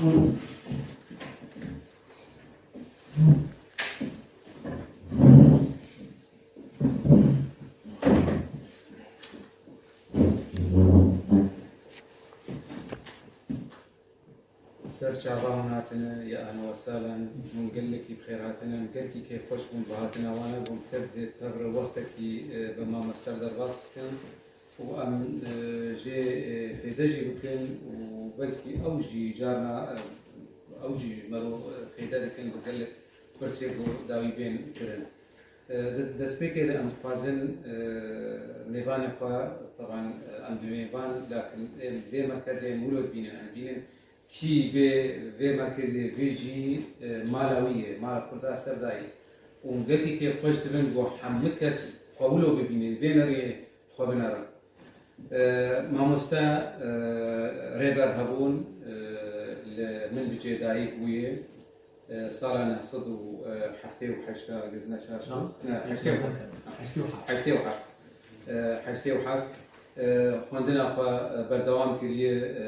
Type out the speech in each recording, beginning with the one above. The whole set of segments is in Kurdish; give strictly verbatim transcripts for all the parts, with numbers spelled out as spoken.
Ser çava hûn hatine, ya ehlen we sehlen, hûn gelekî bi xêr hatine, gelekî kêfxweş bûn bi hatina wan, got em tev dê tev re wextekî, e, bi mamoste re derbas bikin û em, e, jê, e, fêde jî bikin û belkî ew jî carna, e, ew jî ji me re, e, fêde dikin bi gelek pirsê ku dawî bên kirin. E, di destpêkê de em dixwazin, e, mêvanê xwe, teban, e, em bi mêvan, lakin em vê merkezê em wilo dibînin, em dibînin kî vê, vê merkezê, vê cî, e, mala wî ye, mala Kurda Serdayî. Û gelekî kêfxweş dibin ku hemû kes xwe wilo bibîne, vê nerê xwe binerin. E, mamoste, e, Rêber hebûn, e, li Minbicê dayik bûye. E, sala neh sed û heftê û heşt, eger ez ne şaş bim. Ne, heştê û heft. Heştê û heft. Heştê û heft. E, heştê û heft. E, xwendina xwe, e, berdewam kiriye, e,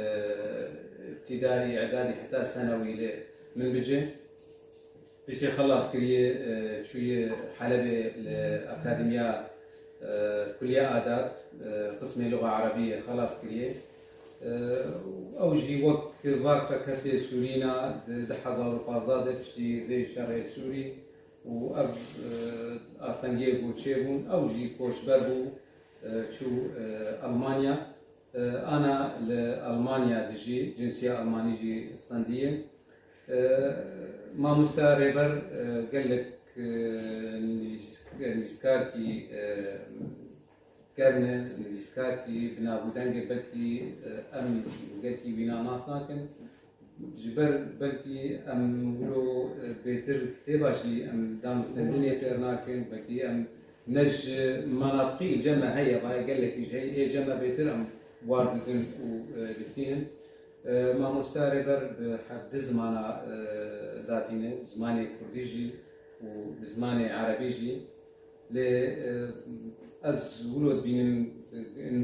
îbtidayî, îdadî heta senewî li Minbicê. Piştî xelas kiriye, e, çûye Helebê li akademiya, e, Kulliye Adab, e, qismê luxa erebiyê xelas kiriye. E, ew jî wek varka kesê Sûrîna di du hezar û pazdeh de piştî vê şerê Sûrî û ev, e, astengiyê ku çêbûn, ew jî koçber bû, e, çû, e, Almanya. E, ana li Almanya dijî, cinsiya Almanî jî stendiye. E, mamoste Rêber, e, gelek, e, nivîs-, nivîskarkî, e, kevn e, nivîskarkî bi nav û deng e, belkî, e, em gelkî wîna nas nakin. Ji ber belkî em wilo, e, bêtir kitêba jî em danûstendinê têr nakin, belkî em ne ji manatiqî cem me heye, vaye gelekî ji hey ê cem me bêtir em war didin û, e, distînin. E, mamoste Rêber bi hevdu zimana, e, datîne, bi zimanê kurdî jî û bi zimanê erebî jî. Lê, e, ez wilo dibînim, e,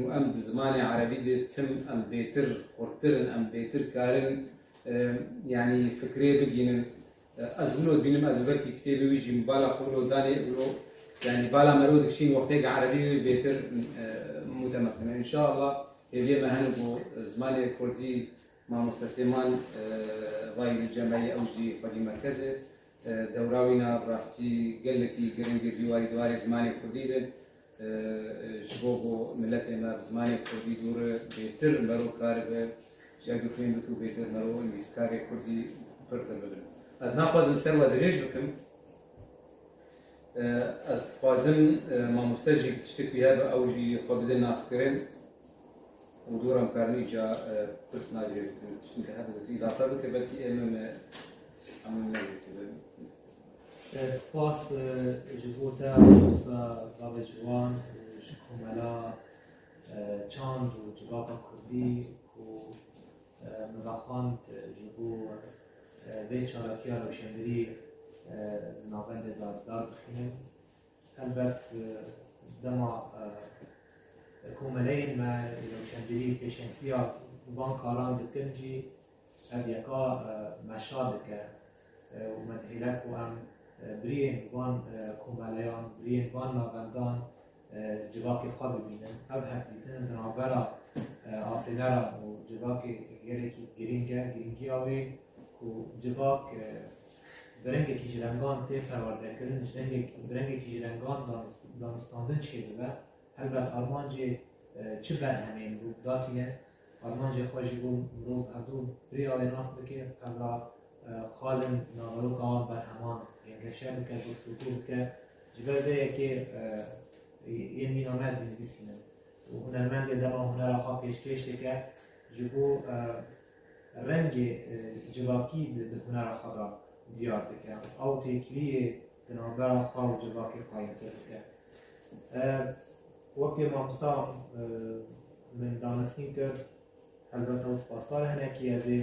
û em di zimanê erebî de tim em bêtir xurttir in, em bêtir karin, e, yanî fikrê bigînin. E, ez wilo dibînim, ez bi belkî kitêbê wî jî bala xwe wilo danê, wilo, yanî bala mero dikişîn wextê ge erebî wê bêtir, e, mutemekin e. Înşallah hêviyê me hene ku zimanê kurdî mamoste Sêman, e, vayî li cem me ye, ew jî xwedî merkez e. E, dewra wîna bi rastî gelekî giring e, dîwarî dîwarê zimanê kurdî de. E, ji bo ku miletê me bi zimanê kurdî dû re bêtir mero karibe, ji eg fêm bike û bêtir mero nivîskarê kurdî pirtir bibin. Ez naxwazim ser we dirêj bikim. E, ez dixwazim, e, mamoste jî tiştek wî hebe ew jî xwe bide naskirin. Û dor em karin îca, e, pirs nagirê bikin. Tiştên te hebe tu îdafe bike, belkî ê min, e, em min negotibin. E, spas, e, ji bo te, mamosta Bavê Ciwan, û ji Komela, e, Çand û Civaka Kurdî ku, e, min vexwend, e, ji bo, e, vê çalakiya rewşenbîrî, e, di navendê de dar bixînim. Helbet, e, dema, e, komeleyên me ê rewşenbîrî pêşengtiya van karan dikin jî, ev yeka, e, me şa dike. E, û me dihêle ku em, e, biriyên van, e, komeleyan, biriyên van navendan, e, civakê xwe bibînin. Ev hevdîtin di navbera, e, afêneran û civakê gelekî girîng e. Girîngiya wê ku civak, e, bi rengekî ji rengan tê perwerdekirin, ji rengek-, bi rengekî ji rengan dan-, danûstandin çêdibe. Helbet armancê, e, çi berhemên mirov datîne, armancê xwe ji bo mirov hevdû bi rê alê nas bike, hevra, e, xalin naveroka wan berheman, gengeşe bike, guftûgû bike. Ji ber vê yekê, e, yên mîna me dinivîsînin. Û hunermendê dema hunera xwe pêşkêş dike, ji bo, e, rengê, e, civakî di, di hunera xwe de diyar dike. Ew têkiliyê di navbera xwe û civakê qayîmtir dike. E, wekî mamosta, e, min danûstîn kir, helbet ew spasdar e hinekî ez ê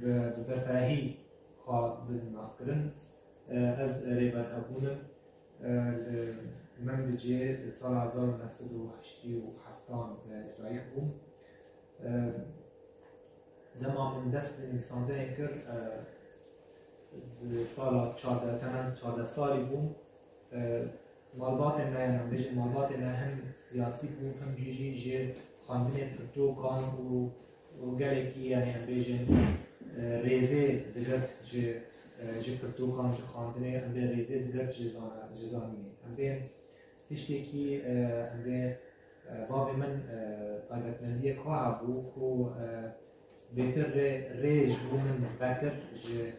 bi, bi berferehî xwe bidim naskirin. E, ez Rêber Hebûn im. E, li Minbicê sala hezar û neh sed û heştê û heftan, e, ji dayik bûm. E, Dema min dest bi nivîsandinê kir, e, di sala çardeh, temen çardeh salî bûm. E, malbatê me, yan bêjin malbatê me him siyasî bû, him jî jî ji xwendinê pirtûkan û, û gelekî, yanî em bêjin, e, rêzê digirt ji, e, ji pirtûkan, ji xwendinê, em bê rêzê digirt ji zana-, ji zanînê. Em bê tiştekî, e, em bê, e, bavê min, e, taybetmendiyek xwe hebû ku, e, bêtir rê, rê ji bo min vekir ji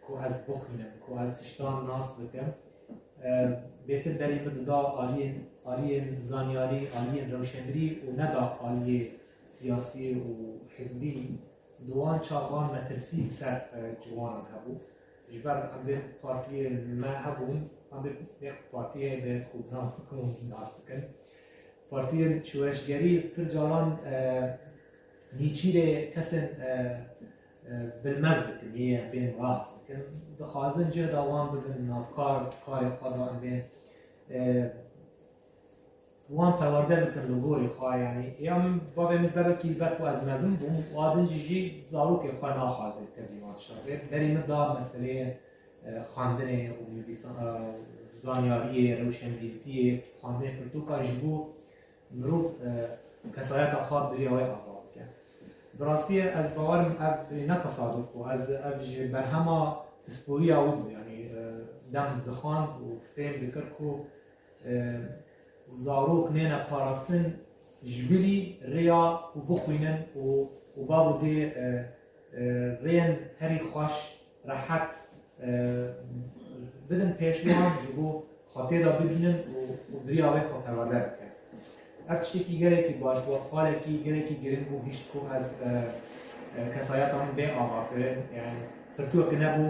ku ez bixwînim, ku ez tiştan nas bikim. E, bêtir berî min dida aliyên, aliyên zanyarî, aliyên rewşenbîrî û neda aliyê siyasî û hizbî. Di wan çaxan metirsî li ser, e, ciwanan hebû. Ji ber em bê partiyên me hebûn, em bê yek partiyê bê ku bi nav nas dikin. Partiyên şoreşgerî pir caran, e, nîçîrê kesên, e, e, bilmez dikin, yê bên rast dikin. Dixwazin cih da wan bibin navkar, karê xwe da em bên, e, wan perwerde bikin li gorî xwe, yanî. Ya min, bavê min belkî li ber ku ez mezin bûm, û a din jî jî zarokê xwe naxwaze tevlî wan tişta bê. Berî min da meseleyê, e, xwendinê û nivîsa-, e, zanyariyê, rewşenbîrtiyê, xwendinê pirtûka ji bo mirov, e, kesayeta xwe bi rêya wê ava bike. Bi rastî ez bawer im ev ne tesaduf bû. Ez, ev ji berhema pisporiya wî bû. Yanî, e, dem dixwand û fêm dikir ku, e, zarok nêne parastin ji bilî rêya ku bixwînin û, û bav û dê, e, e, rêyên herî xweş, rehet, e, bidin pêş wan ji bo xwe tê de bibînin û, û bi rêya wê xwe perwerde bikin. Ev tiştekî gelekî baş bû, ev xalekî gelekî giring bû, hişt ku ez, e, e, kesayeta min bê avakirin, yanî pirtûkek nebû,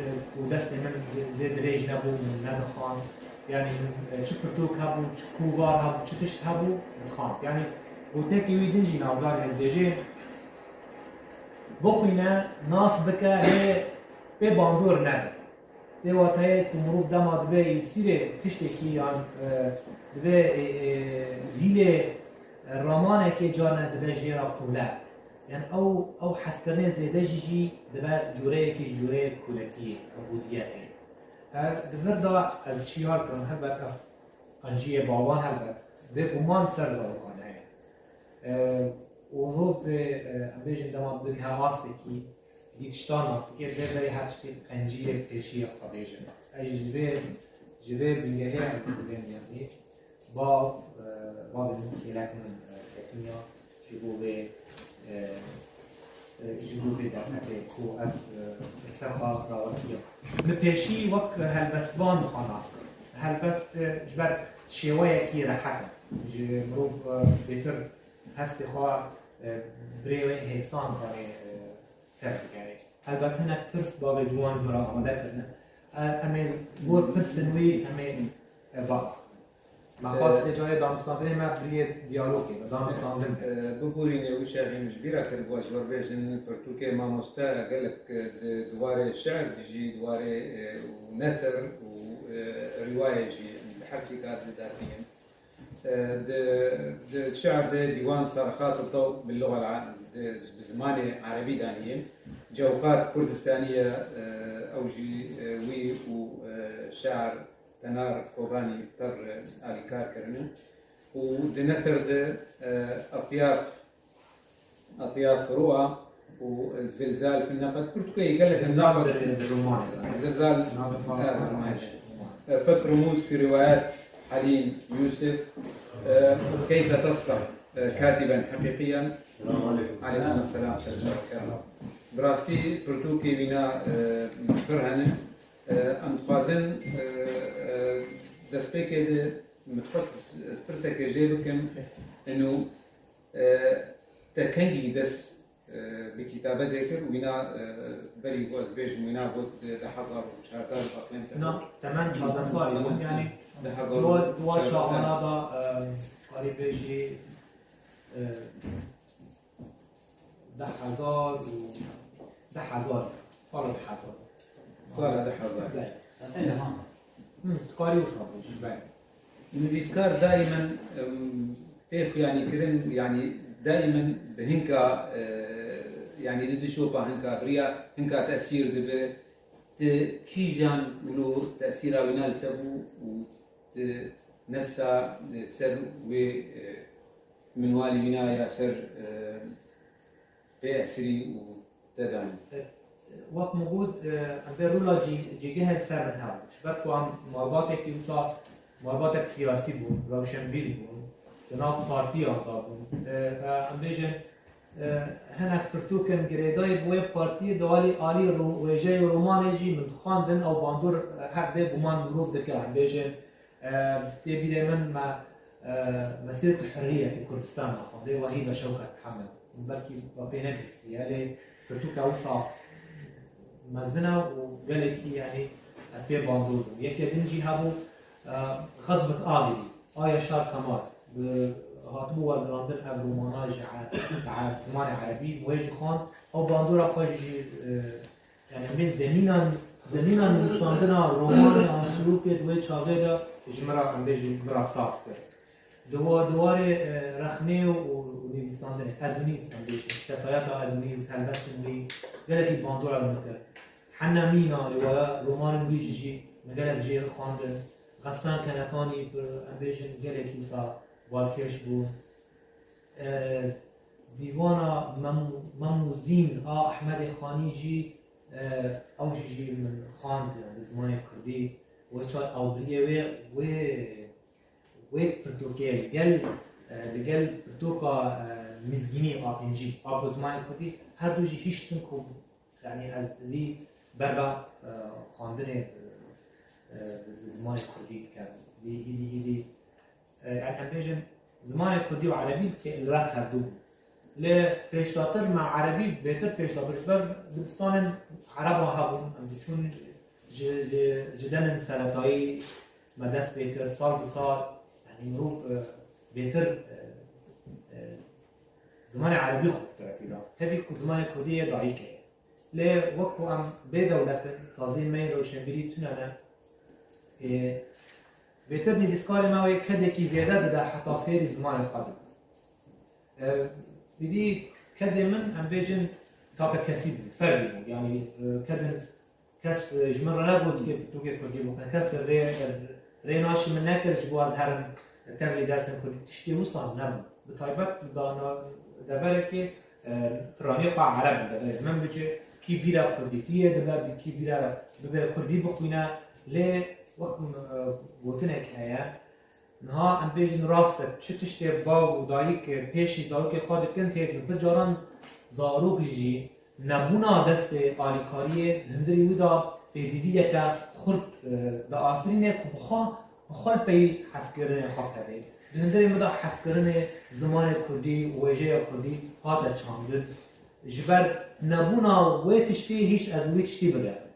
e, ku destê min zê dirêj nebû, min nedixwand. Yanî, e, çi pirtûk hebû, çi kovar hebû, çi tişt hebû, dixwand. Yanî, gotekî wî din jî navdar e, dibêje, bixwîne, nas bike, lê pê bandor nebe. Tê wateyê ku mirov dema dibe îsîrê tiştekî yan, e, dibe, e, e, hîlê, e, ramanekê carne dibe jê re kole. Yan ew, ew hezkirinê zêde jî jî dibe cûreyekî ji cûreyê koletiyê, ubûdiyetê. Her di vir de ez şiyar kirim, helbet ev qenciyê bawan helbet vê guman ser zarokan heye. E, û mirov vê, e, em bêjin dema digihe astekî, dî tiştan nas dike, vê berê her tiştê qenciyê pêşiyê xwe bêjin. Ez ji vê, ji vê bingehê em dibin, yanî bav, e, bavê min kêlek min, e, Fetûn ya, ji bo vê, e, e, ji bo vê derfetê ku ez, e, li ser xwe rawestiyam. Min pêşî wek helbestvan xwe nas kir. Helbest, e, ji ber şêweyekî rehet e. Ji mirov, e, bêtir hestê xwe, e, bi rêyê hêsan karê, e, tevbigerê. Helbet hinek pirs bavê ciwan ji min re amade kirine. E, em ê gor pirsên wî em ê, e, biaxivin. Me xwest, e, carê danûstandinê me bi rêyê diyalogê be, danûstandin be. E, biborîne wisa jî min ji bîr re kiribû, ez ji we re bêjim, pirtûkê mamoste gelek, e, di, di warê şi'ir de jî, di warê, e, û nethir û, e, rîwayê jî, em di her sîka de datînin. E, di, di şi'ir de dîwan Sarixat û Tew bil lugha al-, di, bi zimanê erebî danî ye. Cewqat Kurdistanî ye, e, ew jî, e, wî û, e, şair Tenar Kobanî pir, e, alîkar kirine. Û di nethir de, e, Atyaf, Atyaf Rua û Zilzal fi Nefes, pirtûkê gelek Zilzal navê di, di romanê de. Zilzal, Navê e, Faruk Erman. E, Fek Rumuz fi Rivayet Halim Yusuf, e, Keyfe Tesbeh, e, Katiben Heqiqiyen. Selamun Aleyküm. Aleyküm Selam, ser çava kerem. Bi rastî pirtûkê wîna, e, pir hene. E, em dixwazin, e, e, destpêkê de min dixwest ez pirsekê jê bikim, inu, e, te kengî dest, e, bi kitabetê kir û wîna, e, berî ku ez bêjim, wîna got di du hezar û çardeh de aqlem te. Na, temen çardeh salî bû, yanî di hezar û çardeh. Duwa, duwa çaxana da, e, karî bêjî, e, Deh hezar û deh hezar, sala deh hezar. Sala deh hezar. Belê. Sefê dehan. Hı, tu karî wisa bêjî, belê. Nivîskar daîmen, em, tê xuyanîkirin, yanî Daîmen bi hinka, e, yanî di du şopa hinka biriya hinka tesîr dibe. Ti kîjan wilo tesîra wîna li te bû û ti nefsa li ser wê, e, minwalî wîna ya ser, e, vê esirî û te danî? Wek min got, e, em vê rola cî-, cîgehê li ser min hebû. Ji ber ku em malbatekî wisa malbatek siyasî bûn, rewşenbîr bûn, di nav partiyan de bûn. E, e, em bêjin, e, hinek pirtûkên girêdayî bi wê partiyê di alî, alî ro-, wêjeyê û romanê jî min dixwendin, ew bandor, e, her bê guman mirov dike, em bêjin, e, tê bîrê min me, e, Mesîret Hurriyetê Kurdistan me xwendê, Wehîbe Şewket Hemed. Belkî we pê nebihîstiye, lê pirtûka wisa mezin e û gelekî, yanî ez pê bandor bûm. Yekê din jî hebû, e, Xedmet Agirî, a Yaşar Kemal. Bi, hatibû wergirandin ev romana ji e-, ji e-, zimanê erebî, wê jî xwend. Ew bandora xwe jî, e, yanî em ê zemînan, zemînan nivîsandina romanê an çîrokê di wê çaxê de ji min re, em bêjin, min re saz kir. Di wa-, di warê, e, rexnê û, û nivîsandinê, Edonîs, em bêjin, kesayeta Edonîs, helbestin wî, gelekî bandora min kir. Hena Mîna, rîwaya, romanên wî jî, jî min gelek jê xwendin. Xesran Kenefanî, em bêjin, gelekî wisa balkêş bû. E, dîwana Mem-, Mem û Zîn a Ehmedê Xanî jî, e, ew jî, jî min xwend, yani, bi zimanê kurdî. Wê çar awbiriyê wê, wê, wê pirtûkê li gel, e, li gel pirtûka, e, Mizgînî a Încîl a bi zimanê kurdî, her du jî hiştin ku, yani, ez vî berva, e, xwendinê, e, e, bi, bi zimanê kurdî dikem. Vî, hîdî, hîdî, e, yani, em bêjin, zimanê kurdî û erebî ke li rex hevdu bû. Lê pêşdatir me erebî bêtir pêşdatir ji ber dibistanên ereba hebûn, em diçûn ji, ji, ji demên seretayî me dest pê kir, sal bi sal, yani, mirov, e, bêtir, e, e, zimanê erebî xwe bi terefî da. Tevî ku zimanê kurdî yê dayikê ye. Lê wek ku em bê dewlet in, saziyên me yên rewşenbîrî tune ne. Ê, bêtir nivîskarê me wê kedekî zêde dide heta fêrî zimanê xwe dibe. E, êdî kedê min, em bêjin, takekesî bû, ferdî bû. Yanî, e, kedin kes, e, ji min re negot, dikê pirtûkê kurdî bixwîne. Kes rê, rê naşî min nekir ji bo ez herim tevlî dersên kurdî. Tiştê wisa nebû. Bi taybet di dana-, deverekê, e, piranî xwe ereb in deverê. Min biçe kî bîra kurdîtiyê dibe, kî bîra bibe kurdî bixwîne. Lê wek, e, gotinek heye, niha em bêjin rast e, çi tiştê bav û dayik pêşî zarokê xwe dikin têdin. Pir caran zarok jî nebûna destê alîkariyê li hundirê wî de pêdiviyeke xurt, e, diafirîne ku bi xwe, bi xwe li pey hezkirinê xwe pere. Di hundirê min de hezkirinê zimanê kurdî û wêjeya kurdî hate çandin. Ji ber nebûna wê tiştî hîç ez wî tiştî bigerim.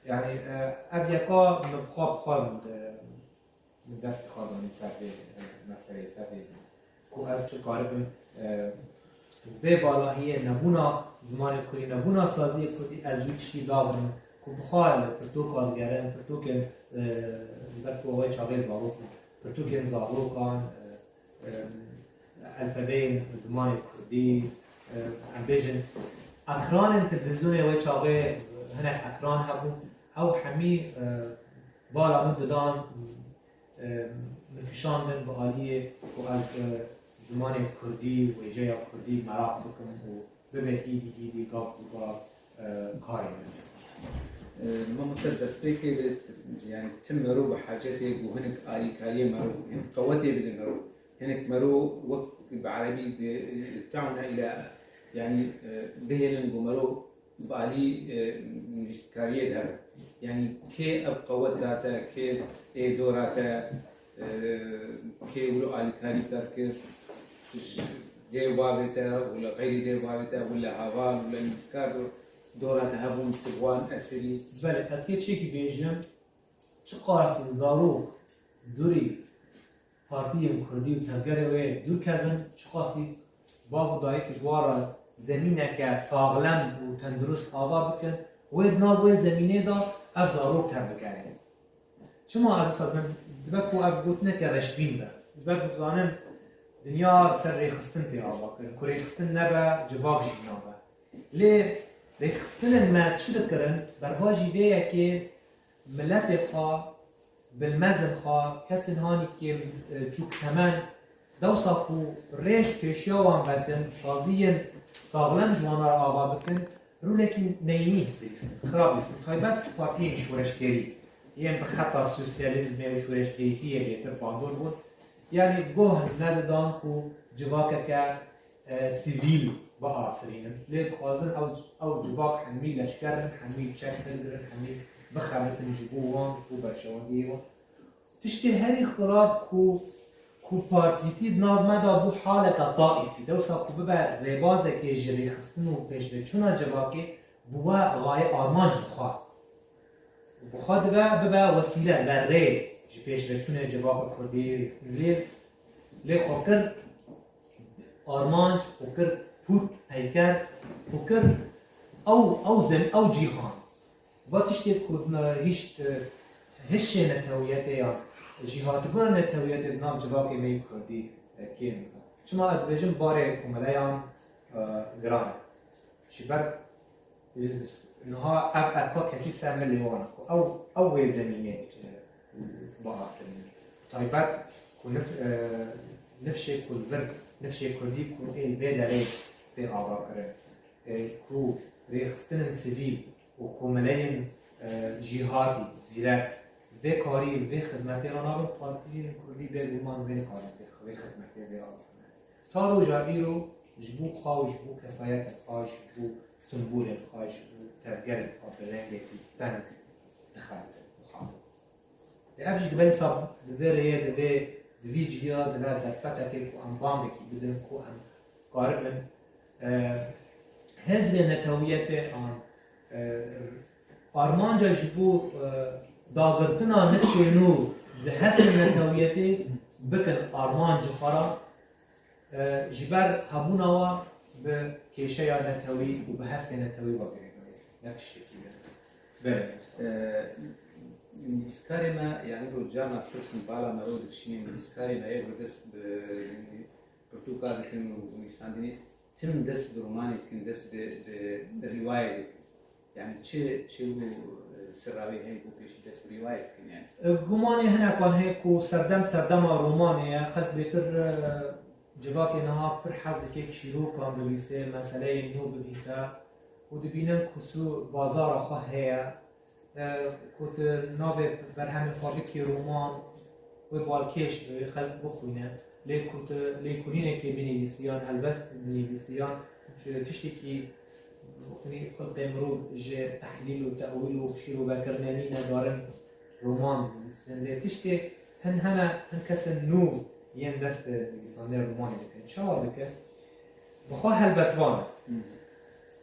Yani, e, ev yeka min bi xwe, bi xwe min, e, min destê xwe danî ser vê, e, meseleyê, ser vê. Ku ez çi karibim, e, vê balahiyê nebûna zimanê kurdî, nebûna saziyê kurdî, ez wî tiştî dabirim. Ku bi xwe li pirtûka digerim, pirtûkên, e, ber ku ew çaxê zarok bûn, pirtûkên zarokan, e, em, elfebeyên zimanê kurdî, em, em bêjin, ekranên televîzyonê wê çaxê hinek ekran hebûn. Ew hemî, e, bala min didan, e, min kişandin bi aliyê ku ez, e, zimanê kurdî, wêjeya kurdî meraq bikim û bibe hîdî hîdî gav bi gav, e, karê min. E, mamoste, destpêkê de, yani, tim mero bi hacetê ku hinek alîkariyê mero, hinek qewetê bidin mero. Hinek mero wek bi erebî bi, ta'una ila, yani, e, bihêlin ku mero bi alî, e, nivîskariyê de hebe. Yani, kê ev qewet date, kê ê dora te, e, kê wilo alîkarî te kir, ji dê û bavê te, wila xeyrî dê û bavê te, wila heval, wila nivîskar do-, dora te hebûn, tu bi wan esirî? Belê, ez kê tiştekî bêjim, çiqas zarok dûrî partiyên kurdî û tevgerê wê dûr kevin, çiqasî bav û dayik ji wan re zemîneke saxlem û tendurist ava bikin, wê di nav wê zemînê de ev zarok tevbigerin. Çima ez wisa dibe ku ev gotineke reşbîn be? Ji ber ku dizanin Dinya ser rêxistin tê ava kirin. Ku rêxistin nebe, civak jî nabe. Lê rêxistinên me çi dikirin? Berva jî vê yekê miletê xwe, bilmezin xwe, kesên hanî kêm, e, çûk temen, dewsa ku rêj pêşiya wan vetin, saziyên saxlem ji wan re ava bikin, rûlekî neyînî dilîstin, xirab dilîstin. Taybet partiyên şoreşgerî, yên bi xeta sosyalîzmê û şoreşgerîtiyê bêtir bandor bûn. Yanî goh nedidan ku civakeke, e, sivîl biafirînin. Lê dixwazin ew, ew civak hemî leşker in, hemî çek hilgirin, hemî bixebitin ji bo wan, ji bo berjewendiyê wan. Tiştê herî xirab ku, ku partîtî di nav me de bû haleke taîfî. Dewsa ku bibe rêbazekê ji rêxistin û pêşveçûna civakê, bi we xayê armanc bi xwe. Bi xwe dibe, bibe wesîle, dibe rê ji pêşveçûnê civaka kurdî. Lê, lê xwe kir armanc, xwe kir pût, peyker, xwe kir ew, ew zem-, ew cîhan. Va tiştê ku hişt, hişê netewiyetê ya jîhatibûna netewiyetê di nav civakê me yê kurdî, e, kêm dibe. Çima ez dibêjim barê komeleyan, e, giran e. Ji ber, e, niha ev erka ketî ser milê wan ku ew, ew wê zemînê, e, biafirînin. Taybet ku nif-, e, nifşê ku li vir, nifşê kurdî ku ê li vê derê tê ava kirin. E, ku rêxistinên sivîl û komeleyên, e, jîhatî, zîrek, vê karî, vê xizmetê re nabin, partiyên kurdî bêguman vê nikarin vê, vê xizmetê vê ava bikine. Ta roja îro ji bo xwe û ji bo kesayeta xwe, ji bo simbolên xwe, ji bo tevgerên xwe bi rengekî teng dixebitin, muxalif. Ev jî dibe dîsa di vê rêyê, di vê, di vî cihê de dibe derfetekê ku em bandekî bidin, ku em karibin, e, hizrê netewiyetê an, e, armanca ji bo, e, dagirtina nifşê nû di hestên netewiyetê bikin armanc ji xwe re. E, ji ber hebûna wan bi kêşeya netewî û bi hestê netewî ve girêdayî. Ne tiştekî din. Belê. E, nivîskarê me, yanî ku carna pirsin bala me ro dikişînin, nivîskarê me yê bi dest bi pirtûka dikin û nivîsandinê, tim dest bi romanê dikin, dest bi, bi, bi rîwayê dikin. Yani çi, çi û, e, sirra wê heye ku pêşî dest bi rîwayê dikin yani? E, gumanê hinekan heye ku serdem serdema romanê ye. Xelk bêtir, e, civakê niha pir hez dike çîrokan binivîse, meseleyên nû binivîse û dibînin ku sû bazara xwe heye. E, ku tu navê berhemê xwe bikî roman, wê balkêş be, xelk bixwîne. Lê ku tu lêkolînekê binivîsî yan helbest binivîsî yan, e, tiştekî, wextî xelkê mirov ji tehlîl û tewîl û şîrovekirine nîne, darin roman binivîsin. Lê tiştê hin hene, hin kesên nû yên dest bi nivîsandina romanê dikin. Çawa dikin? Bi xwe helbestvan in. Hmm.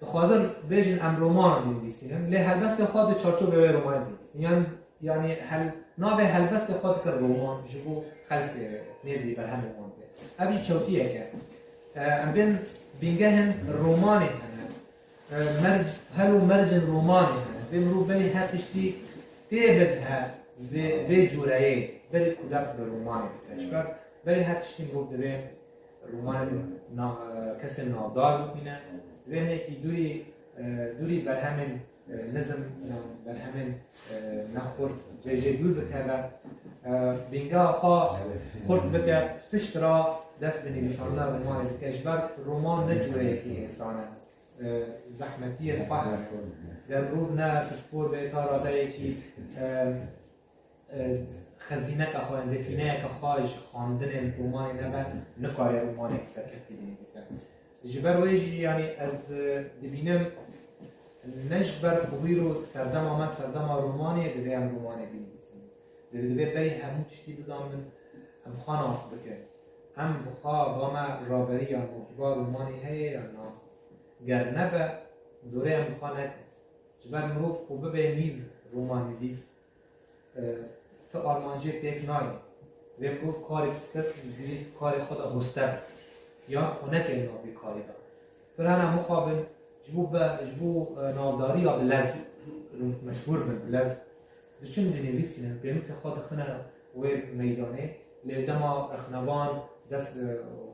Dixwazin bêjin, em roman dinivîsînin, lê helbestê xwe di çarçovê wê romanê dinivîsin. Yan, yanî hel-, navê helbestê xwe dikin roman, ji bo xelk, e, nêzî berhemê wan be. Ev jî çewtiyek e. E, em bên bingehên romanê hene. E, merc-, hel û mercên romanê hene. Vê mirov berî her tiştî tê bide vê, vê cureyê, berî ku dest bi romanê bike. Ji ber berî her tiştî mirov divê romanên na-, kesên navdar bixwîne. Divê hinekî dûrî, e, dûrî berhemên, e, nizm yan berhemên, e, nexurt vê jê dûr bikeve. E, bîngeha xwe xurt bike, piştre dest bi nivîsandina romanê bike. Ji ber roman ne cureyekî êsan e. E, zehmetiyên xwe hene. Ger mirov ne pispor be ta radeyekî, e, e, xezîneka xwe, defîneyeke xwe ji xwendinên romanê nebe, nikare romanek serkeftî binivîse. Ji ber wê jî, yanî ez, e, dibînim ne ji ber ku îro serdema me serdema romanê ye, divê em romanê binivîsin. Divê, divê berî hemû tiştî bizanibin, em xwe nas bikin. Em bi xwe ba me raberî yan motîba romanê heye yan na. Ger nebe, zorê em bi xwe nekin. Ji ber mirov ku bibe nîv romannivîs, e, ti armancê pêk nayê. Vê mirov karekî kir, divê karê xwe de hoste be. Yan xwe neke nav vê karî de. Pir hene mixabin, ji bo be-, ji bo, e, navdariya bi lez, meşhûr bin bi lez, diçin dinivîsînin, pênûsê xwe dixine wê meydanê, lê dema rexnevan dest, e,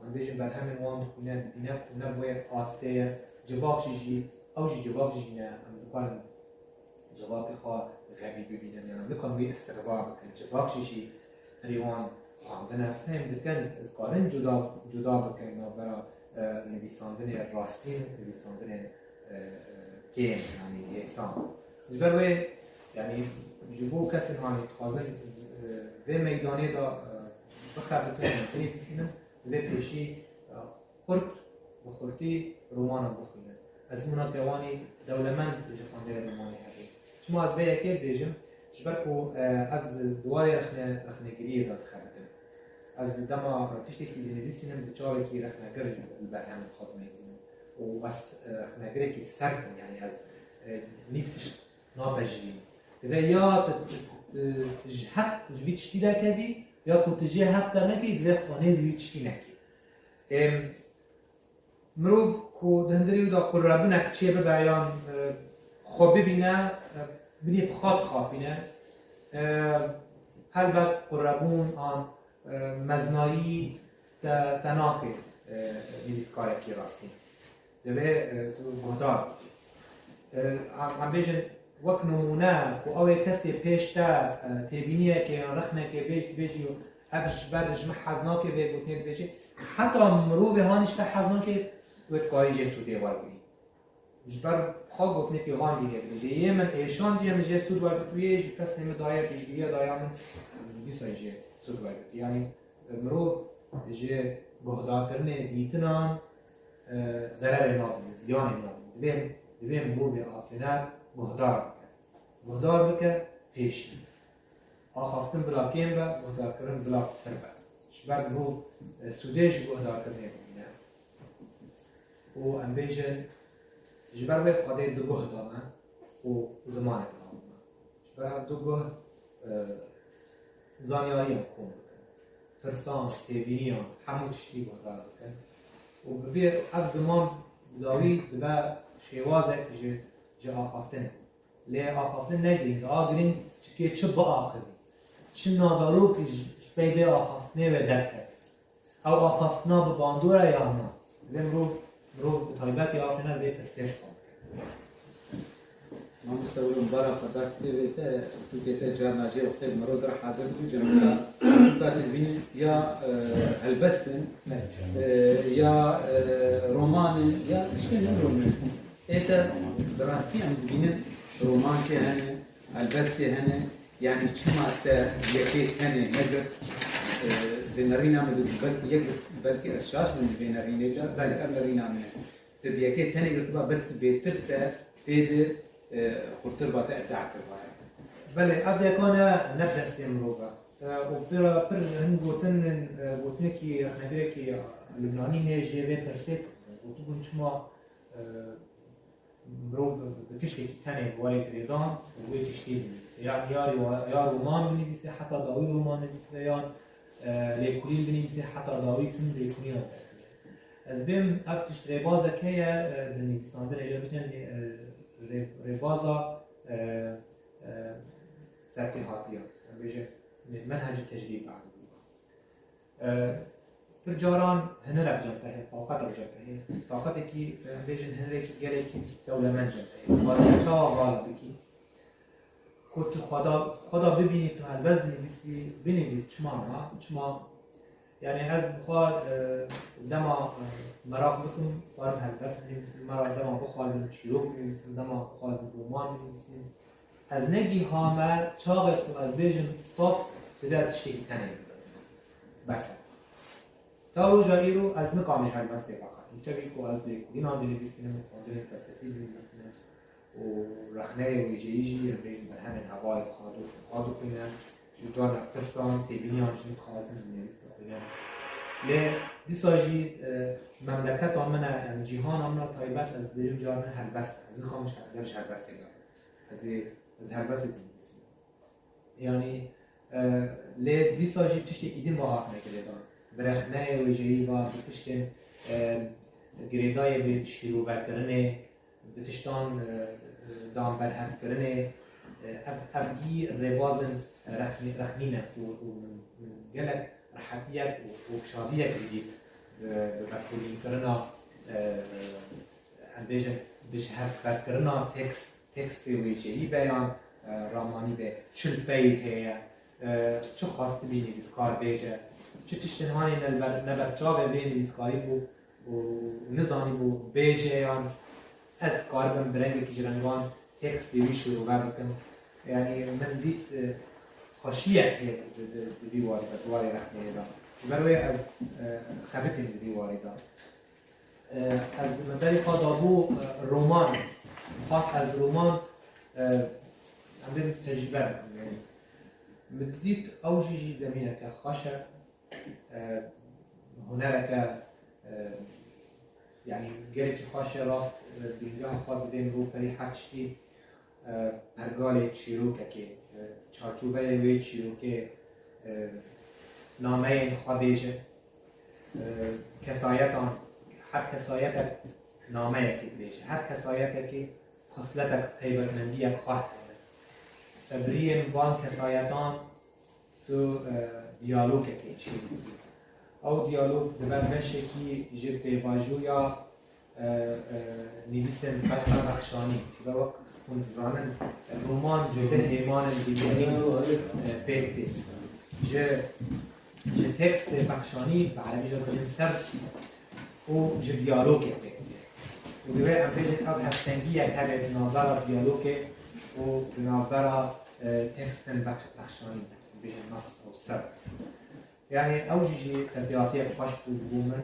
em bêjin berhemên wan dixwîne, dibîne ku ne bi wê astê ye. Civak jî jî, ew jî civak jî ne, em dikarin civakê xwe xebî bibînin, yan nikan wî îstixbar bikin. Civak jî jî pirê wan xwendin e, fêm dikin, dikarin cuda, cuda bikin navbera, e, nivîsandinê rastîn û nivîsandinên, e, e, kêm, yanî yeksan. Ji ber wê, yanî ji bo kesên hanî dixwazin, e, vê meydanê de, e, bixebitin, binivîsînin, divê pêşî, e, xurt bi xurtî romanan bixwînin. Ezmûna kewanî dewlemend ji xwendeyê romanê hebe. Çima ez vê yekê dibêjim? Ji ber ku, e, ez di warê rexne-, rexnegiriyê de dixebitim. Ez di dema tiştekî dinivîsînim, bi çavekî rexnegir li berhem xwe dimeyzînim. Û ez, e, rexnegirekî sert im, yanî ez, e, nîv tişt napejirînim. Divê ya tu, tu, tu, tu ji heq ji vî tiştî derkevî, ya ku tu jê heq dernekevî, divê tu nêzî vî tiştî nekî. Êm, Mirov ku di hundirê wî de qurebinek çêbibe yan, e, xwe bibîne, e, binê bi xwe dixapîne, e, helbet qurebûn an, e, meznayî te, te nake, e, nivîskarekî rastîn. Divê, e, tu guhdar bibî. E, em, em bêjin, wek nimûne, ku ew ê kesê pêş te, e, têbîniyekê yan rexnekê bê-, bêjî, ev ji ber ji min hez nake vê gotinê dibêje, heta mirovê hanî ji te hez nake, wê dikarî jê sûdê wergirî. Ji ber xwe gotinekê van dî hê dibêje. Yê min êşandî, em jê sûd wergirtûyê, ji kesê min daye, piştgiriya daye min, dîsa jê sûd wergirtî. Yanî, e, mirov ji guhdarkirinê dîtinan, e, zererê nadin, ziyanê nadin. Divê, divê mirovê afirîner guhdar bike. Guhdar bike, pêşî. Axaftin bila kêm be, guhdarkirin bila pitir be. Ji ber mirov, e, sûdê ji guhdarkirinê bibîne. Û em bêjin, ji ber wê Xwedê du guh da me û zimanek da me. Ji ber ev du guh, e, zanyariyan kom bikin. Pirsan, têbîniyan, hemû tiştî guhdar bikin. Û bi vê ev ziman bi dawî dibe şêwazek ji, ji axaftinê. Lê axaftin ne girîng e. A girîng çikê çi biaxivî. Çi naverokî ji, ji pey vê axaftinê ve derkeve. Ew axaftina bi bandor e yan na? Divê mirov, mirov bi taybetî afirîner vê pirsê ji xwe bike. Mamoste Wilo, bara xwe da kitêbê te, tûkê te carna jê wextê mirov dir hazir bû, carna tûka te dibînî ya, e, helbest in, e, ya, e, roman in, ya tiştên hin roman. Ê te bi rastî em dibînin romankê hene, helbestê hene, yanî çima te yekê tenê negirt, e, vê nerîna min dibî, belkî yek, belkî ez şaş bim ji vê nerînê ca, belkî ev nerîna min e. Tu bi yekê tenê girtiba, belkî bêtir te tê de, e, xurtir ba te îbdar kiribaye. Belê, ev yeka ne, ne bi destê mirov e. E, û pira pir hin gotin, e, gotinekî rexnegirekî Libnanî heye jê vê pirsê, gotibûn çima, e, mirov bi, bi tiştekî tenê wayê girêdan û wê tiştê binivîse. Yan ya riwa-, ya roman binivîse, heta dawî roman nivîse, yan, e, lêkolîn binivîse, heta dawî tim lêkolînan derkeve. Ez bêm ev tişt rêbazek heye, e, di nivîsandinê de bîne, e, rê-, rêbaza, e, e, serpêhatiya. Em bêjin, menhecî tecrîd. E, pir caran hinirek cem te heye, taqetek cem te heye. Taqetekî, e, em bêjin hinirekî gelekî dewlemend cem te heye. Xwedî çawa vala bikî? Ku tu xweda, xweda bibînî, tu helbest dinivîsî, binivîs çima na, çima? Yanî ez bi xwe, e, dema, e, meraq bikim, karim helbest binivîsim, mera dema bixwazim çîrok binivîsim, dema bixwazim roman binivîsim. Ez negihame çaxê ku ez bêjim stop, divê ez tiştekî tenê bibim. Bes e. Ta roja îro ez niqam ji helbestê veqetim. Tevî ku ez lêkolînan dinivîsînim, xwendinên felsefî dinivîsînim û rexneyê wêjeyî jî em bêjin berhemên hevayê xwe dixwînim. Ji carna pirsan, têbîniyan ji min dixwazin, dinivîs dixwînim. Lê dîsa jî, e, memleketa min e, em cîhana min a taybet, ez dibêjim carna helbest e. Ez nixwazim ji, ez ji helbestê bibim. Ez ê, ez helbestê dinivîsim. Yanî, e, lê dîsa jî tiştekî din va hatine girêdan. Bi rexneyê wêjeyî va, bi tiştên, e, girêdayê bi şîrovekirinê, bi tiştan, e, e, dan berhevkirinê, e, ev, ev yî rêbazin rexnî-, rexnîn e û, û min, min gelek rehetiyek û, û şadiyek didît bi, bi vekolînkirina, e, em bêjin, bi ji hev qedkirina tekst, tekstê wêjeyî be yan, e, ramanî be, çi li pey heye, e, çi xwestibî nivîskar bêje, çi tiştin hanê ne li ber, ne ber çavê vê nivîskarî bû û nizanîbû bêje yan ez karibim bi rengekî ji rengan tekstê wî şîrove bikim. Yanî min dît, e, xweşiyek heye di, di, di vî warî de, di warê rexneyê de. Ji ber wê ez, e, xebitîm di vî warî de. E, ez min berî xwe dabû, e, roman. Xwest ez roman, e, em bê tecrîbe bikim. Yanî min dît ew jî, jî zemîneke xweş e. E, hunereke, e, yanî gelekî xweş e, rast, e, bîngeha xwe didê mirov perî her tiştî, e, pergalê çîrokekê, e, çarçoveyê wê çîrokê, e, nameyên xwe bêje, e, kesayetan, her kesayetek nameyekê dibêje, her kesayetekê xisletek, taybetmendiyek xwe heye. Te biriyên van kesayetan tu, e, diyalogekê çêdikî. Ew diyalog dibe beşekî ji pêvajoya, e, e, nivîsên Fetha Bexşanî. Ji ber wek hûn dizanin, roman ji du hêmanên dînî, e, pêk tê. Ji, ji tekstê Bexşanî, bi erebî jî dibêjin serd, û ji diyalogê pêk tê. Û divê em bêjin ev hevsengiyek hebe di navbera diyalogê û di navbera, e, tekstên Bex-, Bexşanî de. Em bêjin nas û ser. Yanî ew jî, jî tebîatiyek xweş bû ji bo min.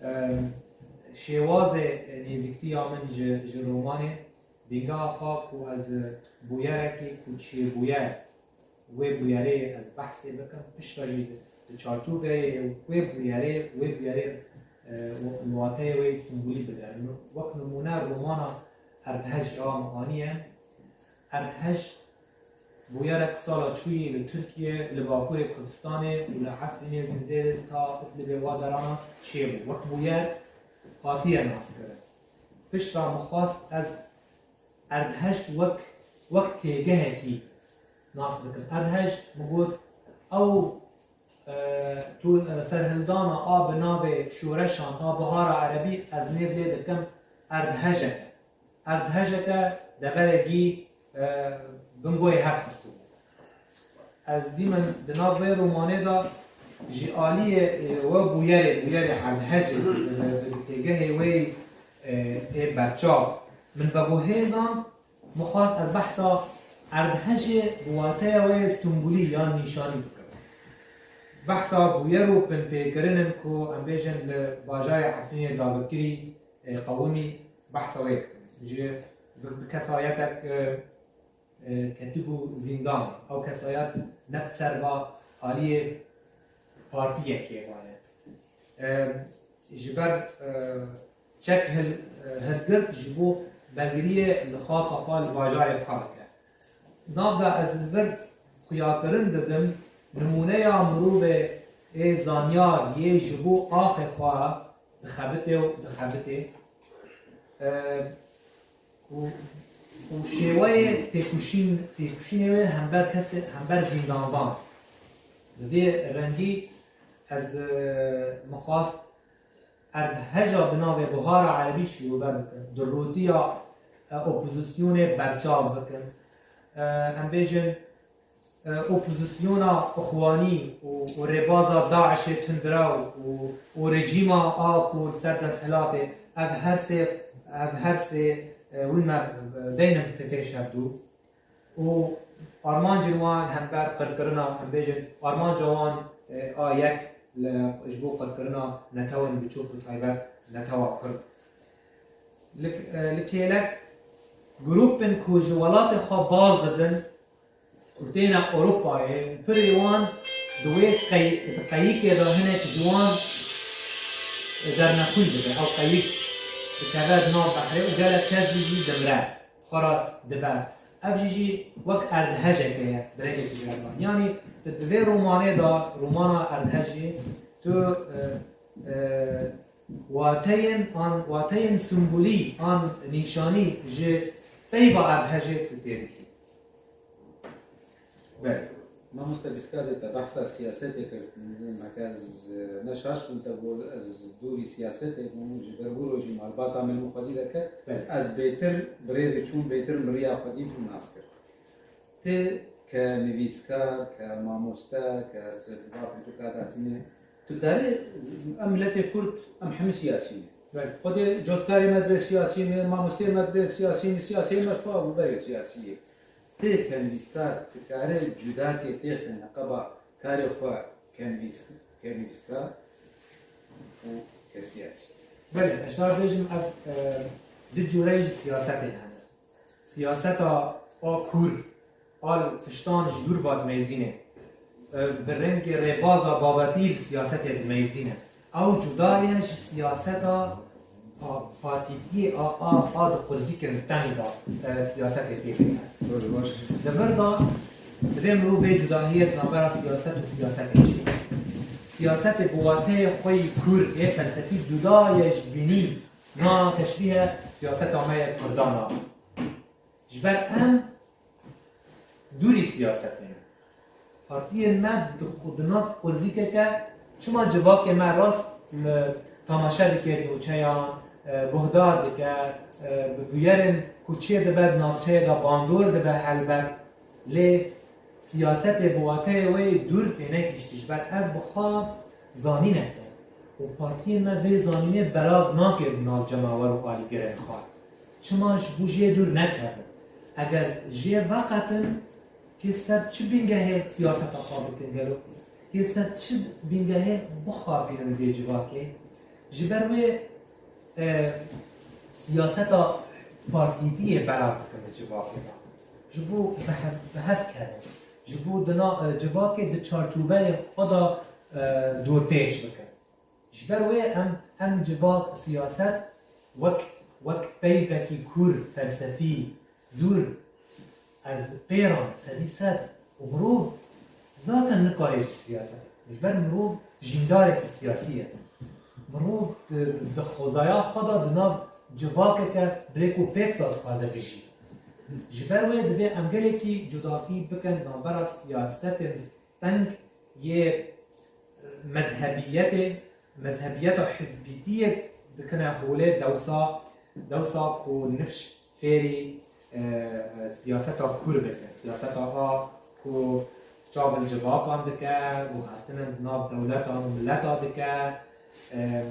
Em, şêwazê, e, nêzîktiya min ji, ji romanê, bîngeha xwe ku ez, e, bûyerekî ku çêbûyer, wê bûyerê ez behsê bikim, piştre jî di, di çarçoveyê wê bûyerê, wê bûyerê, e, û, û wateyê wê sîmbolî bide. Wek nimûne romana Erdhej a min aniye. Erdhej bûyerek sala çûyî li Tirkiye, li Bakurê Kurdistanê û li Efrînê zindê ta Idlibê wa derana çêbû. Wek bûyer hatiye naskirin. Piştre min xwest ez Erdhej wek, wek têgehekî nas bikim. Erdhej, min got, ew, e, tu, e, serhildana a bi navê şoreşan a Bihara Erebî, ez nêv lê dikim Erdhejeke. Erdhejeke deverekî, e, bingoyê her xistibû. Ez dî min di nav vê romanê de ji aliyê, e, we bûyerê, bûyerê Erdhejê, bi, bi, bi têgehê wê, e, ê berçav. Min veguhêzand, min xwest ez behsa Erdhejê bi wateya wê sîmbolî yan nîşanî bikim. Behsa bûyer û binpêkirin in ku em bêjin li bajarê Efrînê dagirkirî, e, qewimî, behsa wê dikim. Ji, bi, bi kesayetek, e, e, ketibû zîndanê. Ew kesayet ne bi ser va aliyê partiyekê va ye. E, ji ber, e, çek hil-, e, hilgirt ji bo belgiriyê li xaka xwe li bajarê xwe bike. Nav de ez li vir xuyakirin didim, nimûneya mirovê ê zanyar yê ji bo axê xwe dixebitê û dixebitê. E, û, û şêweyê têkoşîn, têkoşînê wê hember kesê, hember zîndanvan. Bi vê rengî ez, e, min xwest erdheja bi navê Buhara Erebî şîrove bikin. Di rotiya, e, opozisyonê berçav bikin. E, em bêjin, e, opozisyona Ixwanî û, û rêbaza DAIŞê tundrew û, û rejîma a ku li ser desthilatê, ev her sê, ev her sê, e, wî me, e, deynin pê-, pêşevdû. Û armancên wan hember qirkirina, em bêjin, armanca wan, e, a yek li, ji bo qirkirina netewên biçûk, bi taybet netewa Kurd. Li, e, li kêlek grûpên ku ji welatê xwe baz didin, û têne Ewropayê, pirê wan di wê qey-, di qeyikê de hinek ji wan dernexwî dibe. Ew qeyik dikeve di nav behrê û gelek kes jî, jî dimre, xwe re dibe. Ev jî, jî wek erdhejeke ye, bi rengekî ji erdhan. Yanî di, di vê romanê de, romana Erdhejê, tu, e, e, wateyên an, wateyên simbolî an nîşanî ji peyva Erdhejê tu tê dikî. Belê. Mamoste Bîskadê, te behsa siyasetê kir. Heke ez ne şaş bim, te got ez dûrî siyasetê bûm, ji ber wilo jî malbata min min xwedî deke. Belê. Ez bêtir bi rê diçûm, bêtir miriya xwedî min nas kir. Ti ke nivîskar, ke mamoste, ke tu di va pirtûka de tîne, tu dikarî, em miletê Kurd, em hemî siyasî ne. Belê. Xwedê cotkarê me dibe siyasî ne, mamosteyê me dibe siyasî ne, siyaseyê me ji xwe bû berê siyasî ye. Ti ke nivîskar, ti karî cudakê têxî neqeba karê xwe ke nivîsk-, ke nivîskar û ke siyasî? Belê, ez dibêjim ev, e, du cûreyî ji siyasetê hene. Siyaseta a kûr, a li tiştan ji dûr ve dimeyzîne. E, bi rengê rêbaza babetî li siyasetê dimeyzîne. Ew cuda ye ji siyaseta pa-, partîtiyê a, a, a di qurzîkin teng de, e, siyasetê pê dike. Baş, baş. Di vir de divê mirov vê cudahiyê di navbera siyaset û siyasetê çêke. Siyasetê bi wateyê xwe yî kûr ê felsefî cuda ye ji bînî. Na teşbîhe siyaseta me yê Kurdan e. Ji ber em dûrî siyasetê ne. Partiyên me di, di nav qurzîkeke, çima civakê me rast, m, tamaşe dike nûçeyan, e, guhdar dike, e, bi bûyerên ku çê dibe di navçeyê de bandor dibe helbet. Lê siyasetê bi wateyê wê dûr têne gihîştî, ji ber ev bi xwe zanînek e û partiyên me vê zanînê belav nake di nav cemawer û alîgirên xwe. Çima? Ji bo jê dûr nekevin. Eger jê veqetin, kê ser çi bingehê siyaseta xwe bikin gelo? Kê ser çi bingehê bixapînin vê civakê? Ji ber wê, e, siyaseta partîtiyê belav dikin di civakê de. Ji bo bi hev-, bi hev kevin. Ji bo di na-, e, civakê di çarçoveyê xwe de, e, dorpêç bikin. Ji ber wê em, em civak, siyaset wek, wek peyvekî kûr, felsefî, dûr, ez pêran, sedî sed, û mirov zaten nikare ji siyaset. Ji ber mirov jîndarekî siyasî ye. Mirov di, di xwezaya xwe de di nav civakeke bi rêk û pêk de dixwaze bijî. Ji ber wê divê em gelekî cudakî bikin navbera siyasetên teng yê mezhebiyetê, mezhebiyeta hizbîtiyê dikine holê dewsa, dewsa ku nifş fêrî, e, e, siyaseta kûr bike. Siyaseta a ku çav li civakan dike, guhertinên di nav dewletan û mileta dike, e,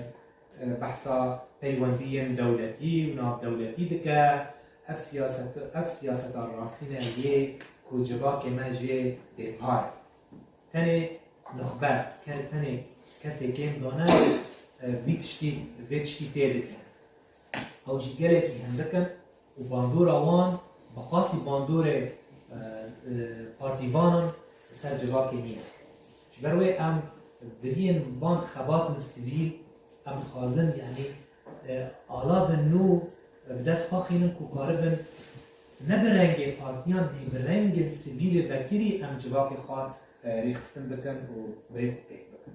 e, behsa peywendiyên dewletî û navdewletî dike. Ev siyaset, ev siyaseta rastîn e yê ku civakê me jê bêpar e. Tenê nuxbe, ke-, tenê kesê kêm zane, e, vî tiştî, vê tiştî tê dike. Ew jî gelekî hindik in û bandora wan bi qasî bandorê, e, e, partîvanan li ser civakê nîne. Ji ber wê em biriyên van xebatên sivîl em dixwazin, yanî, e, alavên nû, e, bi dest xwe xînin ku karibin ne bi rengê partiyan, lê bi rengên sivîlê vekirî em civakê xwe, e, rêxistin bikin û bi rêk û pêk bikin.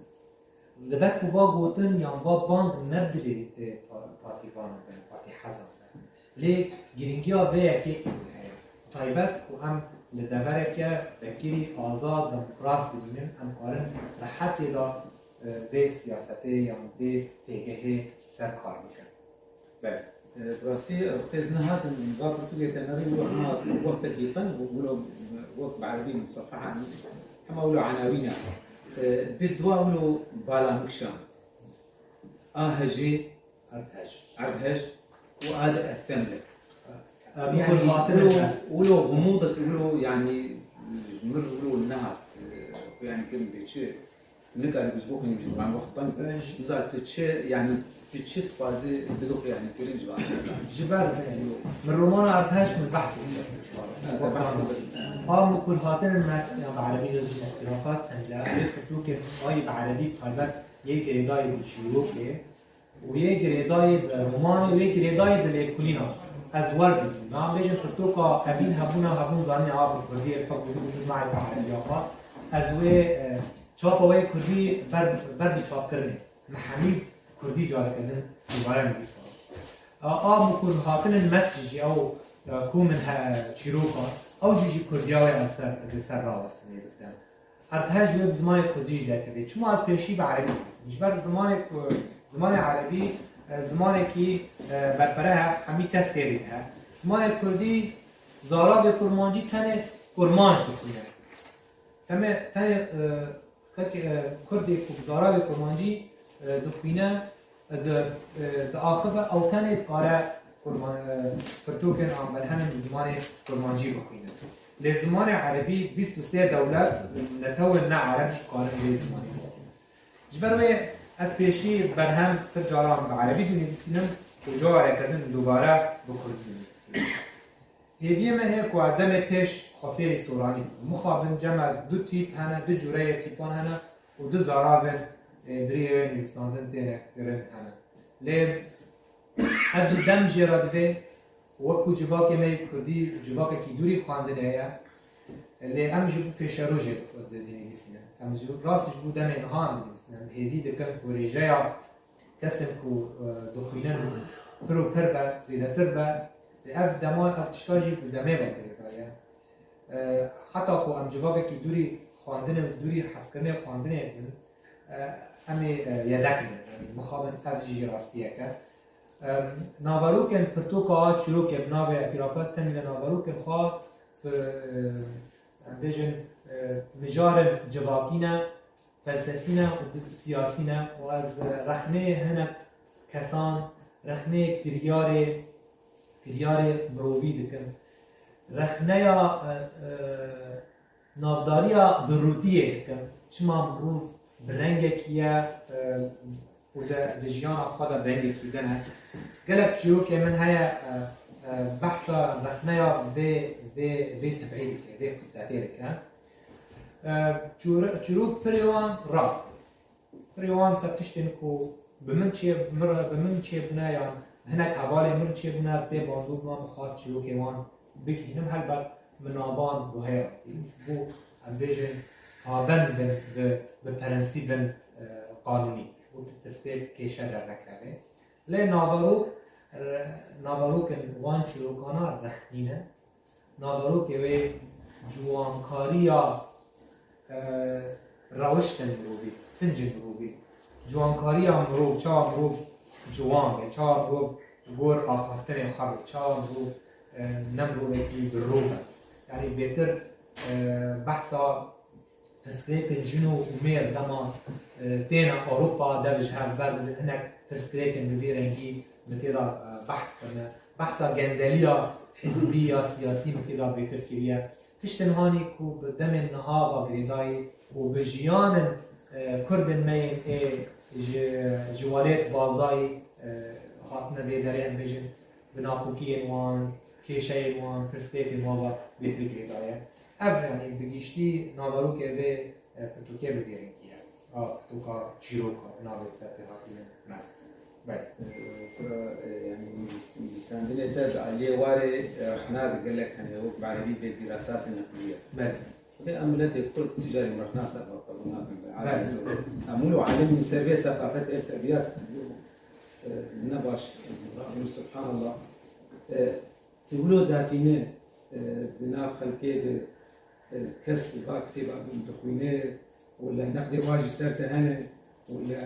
Li ber ku va gotin yan va bang ne bi dilê, e, pa-, partîvanan be, partîhezan be. Lê girîngiya vê yekê heye. Taybet ku em li devereke vekirî, azad, demokrat dibînin, em karin rehetê de, e, vê siyasetê yan vê têgehê ser kar bikin. Belê. E, bi rastî, e, qêz nehatin, va pirtûkê te nerî wilo hema wextekî qin bû, wilo, e, wek bi erebî min sefeha, hema wilo enawîn e. E, di dua wilo bala min kişand. A hejê, Erdhej. Erdhej û a di Efemle. E, yanî, wilo, wilo xumûdek, wilo, yanî, ji mir wilo nehat, e, xwe, yanî, kim bê çi Nikarî bi ji bo xwe nivîsî, ben wextan, nizan tu çi, yanî tu çi dixwazî bidoxî, yanî kirin ji van. Ji ber min romana Erdhej min behs kir. Ha, te behs kir, bes. A mukur hatin Mersin, ya bi erebî jî dibêjin îxtîlafat, tenê li pirtûkên xwe yî bi erebî taybet yê girêdayî bi çîrokê û yê girêdayî bi romanê û yê girêdayî bi lêkolîna. Ez wer dibûm. Nabêjin pirtûka Evîn hebûna hebûn zanî a bi kurdî, li xwe bi ucû bi ucû nayê bi erebî ya xwe. Ez wê, e, Çapa wê kurdî ber, ber bi çapkirinê. Mihemîd kurdî careke din dubare nivîsand. A, a mukur hatinên Mersin jî ew, e, ku min he çîroka, ew jî ji kurdiya wê ez ser, li ser rawestinê dibdem. Her tihej wê bi zimanê kurdî jî derkeve. Çima ez pêşî bi erebî dinivîsim? Ji ber zimanê ku, zimanê erebî, e, zimanekî, e, berfireh e, hemî kes têrê dihe. Zimanê kurdî, zaravê kurmancî tenê kurmanc dixwîne. Tenê, tenê, e, kek, e, kurdê ku bi zaravê kurmancî, e, dixwîne, e, di, e, diaxive, ew tenê dikare kurma-, e, pirtûkên an belhenên bi zimanê kurmancî bixwîne. Lê zimanê erebî bîst û sê dewlet, netewên ne ereb jî dikarin vê zimanê bixwînin. Ji ber wê ez pêşî berhem pir caran bi erebî dinivîsînim û careke din dubare bi kurdî dinivîsînim. Hêviyê me heye ku ez demê pêş xwe fêrî soranî bikim. Mixabin cem me du tîp hene, du cûreyê tîpan hene û du zaravên, e, bi rêyê wê nivîsandin têne kirin hene. Lê ev jî dem jê re dibe, wekî civakê me yê kurdî civakekî dûrî xwendinê ye. Lê em ji bo pêşerojê dinivîsînin. Em ji, rast ji bo demê niha em dinivîsînin. Em hêvî dikin ku rêjeya kesên ku, e, dixwînin pir û pir be, zêdetir be. Lê ev dema, ev tişta jî bi demê ve girêdayî ye. E, heta ku em civakekî dûrî xwendinê û dûrî hezkirinê xwendinê bin, e, em ê, e, yedek bin. Yanî mixabin ev jî rastiyek e. E, naverokên pirtûka a çîrokê bi navê Etîrafa Temî li naverokên xwe, e, em bêjin, e, mijarên civakî ne, felsefî ne û siyasî ne û ez rexnê hinek kesan, rexnê kiryarê, kiryarê mirovî dikim. Rexneya, e, e, navdariya birûtiyê dikim. Çima mirov bi rengekî ye, e, û li, li jiyana xwe de bi rengekî din e. Gelek çîrokê min heye, e, e, behsa rexneya vê, vê, vê tibî dike, vê xisletê dike. E, çûr-, çîrok pirê wan rast in. Pirê wan ser tiştên ku bi min çê, mir-, bi min çêbûne yan hinek hevalên min çêbûne, ez pê bandor bûme, min xwest çîrokê wan bigihînim. Helbet min navan wiha hatî. Ji bo em bêjin pabend bin bi, bi prensîbên, e, qanûnî. Ji bo tu tirsê kêşe dernekeve. Lê naverok, re-, naverokên wan çîrokana rexnî ne. Naverokê wê ciwankariya, e, rewiştên mirovî, sincên mirovî. Ciwankariya mirov, çawa mirov ciwan be, çawa mirov ji gor axaftinê xwe be, çawa mirov, e, ne mirovekî bi rû be. Yanî bêtir, e, behsa pirsgirêkên jin û mêr dema, e, têne Ewropa, dev ji hev berdibin, hinek pirsgirêkên bi vî rengî min tê de, e, behs kirine. Behsa gendeliya hizbî ya siyasî min tê de bêtir kiriye. Tiştên hanî ku bi demên niha ve girêdayî û bi jiyanên, e, kurdên me yên ê ji, ji welêt bazayî, e, hatine vê derê, em bêjin, bi nakokiyên wan, kêşeyên wan, pirsgirêkên wan ve bêtir girêdayî. Ev, yanî bi giştî naverokê vê, e, pirtûkê bi vê rengî ye. A pirtûka çîroka bi navê Serpêhatî Mezin. Belê. Kura, e, yanî nivîs-, nivîsandinê te di aliyê warê, e, rexna de gelek hene, wek bi erebî bê dîrasatê neqlî ye. Belê. Xwedê em miletê Kurd tu carî rexna ser xwe qebûl nakin. Belê. Em wilo alimî ser vê seqafet, ev tebiyat, e, ne baş, subhanallah. E, Tu wilo datîne, e, di nav xelkê de, e, kes va kitêba min dixwîne û li neqdê wa jî ser te hene û li, e,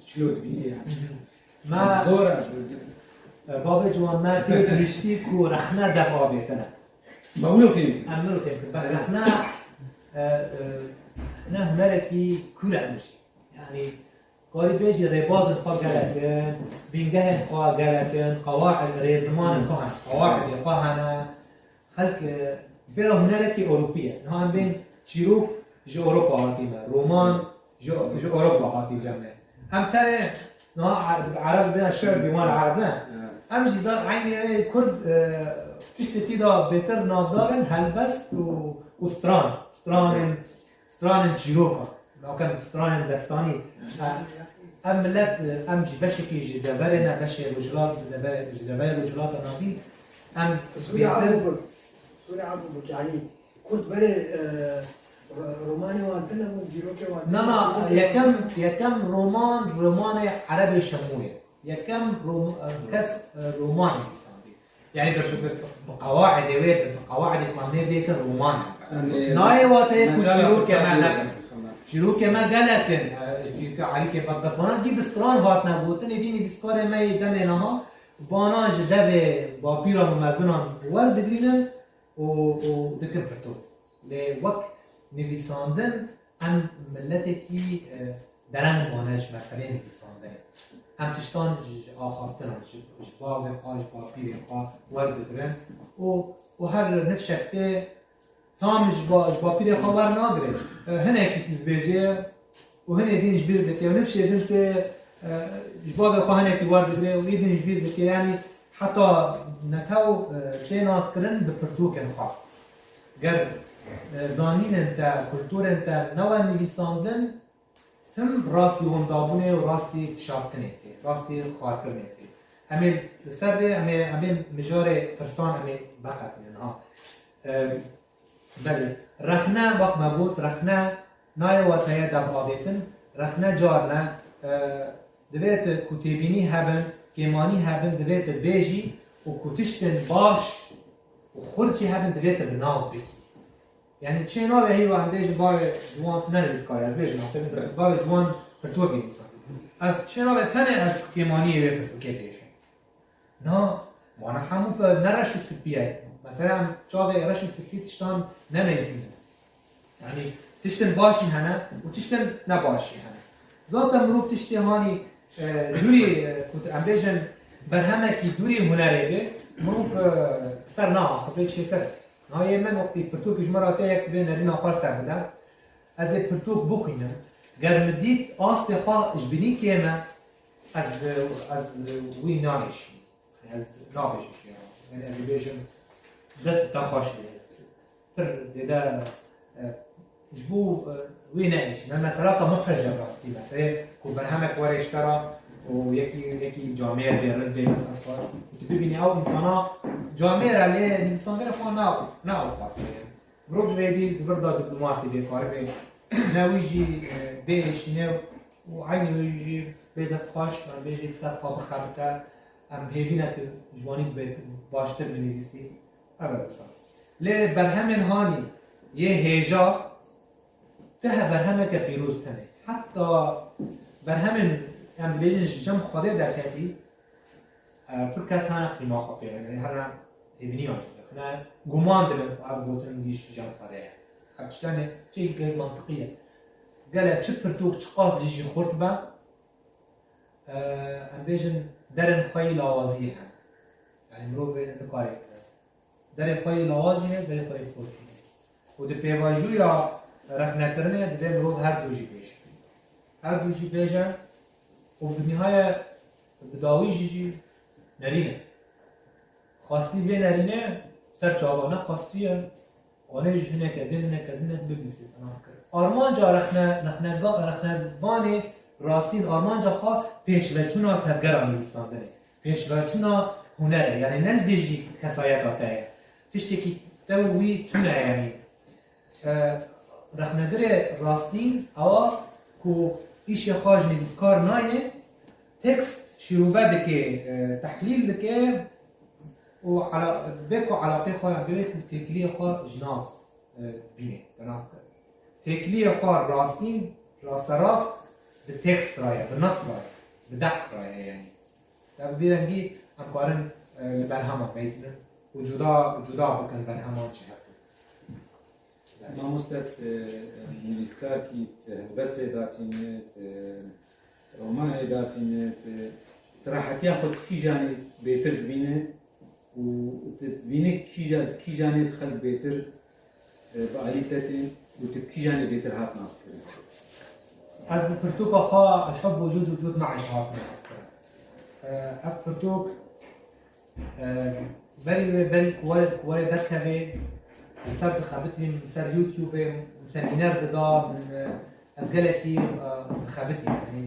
çilo dibîne yani. Me zor e. E, babê ciwan, me tê gihiştî ku rexne def avêtine. Me wilo fêm. Em wilo fêm kir. Bes rexne, e, e, ne hunerekî kûr e min jî. Yani, Karî bêjî rêbazên xwe gelek in, bîngehên xwe gelek in, qewaid, rêzimanên xwe hene, qewaidê xwe hene. Xelk, e, bêra hunerekî Ewropî ye. Niha em bên çîrok ji Ewropa hatî me, roman ji, ji Ewropa hatî cem me. Em tenê niha er-, ereb bêne şer dîwan ereb ne. Em jî zat eynî wê Kurd, e, tiştê tî de bêtir navdar in, helbest û, û stran. Stranên stranên çîrokan, nakin stranên destanî. E, em milet, e, em jî beşekî ji deverê ne, beşê rojhilat, ji deverê, ji deverê rojhilata navîn, em Sûrê bêtir Erbû bû. Sûrê Erbû bû. Yanî Kurd berê, e, ro-, romanê wan tune bû, dîrokê wan tune Na, na, bû. Yekem, yekem roman, romanê Erebê Şemû ye. Yekem rom-, e, kes, e, roman nivîsandî. Yani bi, bi, bi, bi qewaidê wê, bi, bi qewaidê ku em nê bêkin roman hebe. Nayê wateyê ku çîrokê me ne, çîrokê me gelek in. Ji dîka Elîkê Bedbextvanan dî bi stran hatine gotin, êdî nivîskarê me yê demê niha vana ji devê bapîran û mezinan werdigirînin û, û dikin pirtûk. Lê wek nivîsandin em miletekî, e, dereng mane ji meseleyê nivîsandinê. Em tiştan ji, ji axaftinan, ji, ji bavê xwe, ji bapîrê xwe werdigirin û, û her nifşek tê tam ji ba-, ji bapîrê xwe wernagire. E, hinekî dibêje û hinê din ji bîr dike û nifşê din tê, e, ji bavê xwe hinekî werdigire û yê din ji bîr dike. Yanî heta netew, e, tê naskirin bi pirtûkên xwe. Ger, e, zanînên te, kulturên te newe nivîsandin, tim rastî wendabûnê û rastî kişaftinê tê, rastî xwarkirinê tê. Em ê li ser vê, em ê, em ê mijarê pirsan em ê veqetînin ha. E, belê. Rexne, wek me got, rexne nayê wateye dev avêtin. Rexne car ne, e, divê tu ku têbînî hebin, kêmanî hebin, divê tu bêjî û ku tiştên baş û xurt jî hebin, divê tu bi nav bikî. Yanî çê nabe hîva em bêjin bavê ciwan ne nivîskar e, ez bêjim, em têbin bavê ciwan pirtûkê nivîsand. Ez çê nabe tenê ez kêmaniyê wê pirtûkê bêjim. Na, wana hemû bi ne reş û spî ye. Mesela em çavê reş û spî tiştan ne neyzînin. Yanî tiştên baş jî hene û tiştên ne baş jî hene. Zaten mirov tiştê hanî, e, dûrî, e, ku em bêjin berhemekî dûrî hunerê be, mirov, e, ser naaxive çêtir. Nayê min wextî pirtûkî ji min re tê yek divê nerîna xwe ser bide. Ez ê pirtûk bixwînim. Ger min dît astê xwe ji binî kêm e, ez, ez wî nayêşim. Ez nabêjim jê re. Yanî ez dibêjim dest te xweş be. Pir zêde, e, ji bo, e, wê neyêşîne. Mesela ka muhrece rastî. Mesela ku berhemek were ji te re û yekî, yekî camêr bê, rind bê, mesela xwe. Û tu bibînî ew însana camêr e lê nivîsandinê xwe ne, ne ew qasî ye. Mirov ji vê dî di vir de diplomasî bê, karibe ne wî jî, e, bêêşîne û eynî wî jî bê dest xweş, em bêjî li ser xwe bixebite, em hêvî ne tu ji wanî bê baştir binivîsî. Ev e wisa. Lê berhemên hanî yê hêja ti he berhemeke pîroz tenê. Heta berhemên em dibêjin ji cem Xwedê derketî, e, pir kes hene qîma xwe pê re, yanî hene hêvîniyan jî dixine, guman dibin ku ev gotin wî ji cem Xwedê ye. Ev tişt tenê çi gel mantiqî ye. Gele çi pirtûk çiqas jî jî xurt be, e, em bêjin derên xwe yî lawaziyê hene. Yanî mirov vê nikare derê xwe yê lawaz jî heye, derê xwe yê xurt jî heye. Û di pêvajoya rexnekirinê divê mirov her du jî bêje. Her du jî bêje û bi nihayê bi dawî jî jî nerîne. Xwestî vê nerîne ser çava ne xwestî ye. Wanê ji hineke din, hineke din bibîsî, nas kir. Armanca rexne-, rexnega-, rexnevanê rastîn, armanca xwe pêşveçûna tevgera nivîsandinê. Pêşveçûna huner e, yanî ne li dijî kesayeta te ye. Tiştekî te û wî tune ye, yanî. E, rexnegirê rastîn ewa ku îşê xwe ji nivîskar nayê, tekst şîrove dike, e, tehlîl dike û ala-, vê ku elaqê xwe, vê ku têkiliyê xwe ji nav, e, bîne, bi nas kir. Têkiliyê xwe rastîn, rasterast bi tekst re ye, bi nas re ye, bi deq re ye, yanî. Te bi vî rengî em karin, e, li berheman meyzînin û cuda, cuda bikin berheman ji hev du. Mamoste, tu, e, nivîskar kî, tu helbestê datîne, tu romanê datîne, tu, tu rehetiya xwe tu kîjanê bêtir dibîne û tu dibîne kîja-, kîjanê xelk bêtir e, bi alî te tên û tu bi kîjanê bêtir hat naskirin? Ez bi pirtûka xwe El-Hubb Wucûd, Wucûd Me'îşe hat naskirin. E, ev pirtûk, e, berî wê, berî ku were, ku were derkevê, li ser dixebitîm, li ser YouTube-ê min semîner dida, min, e, ez gelekî, e, dixebitîm. Yanî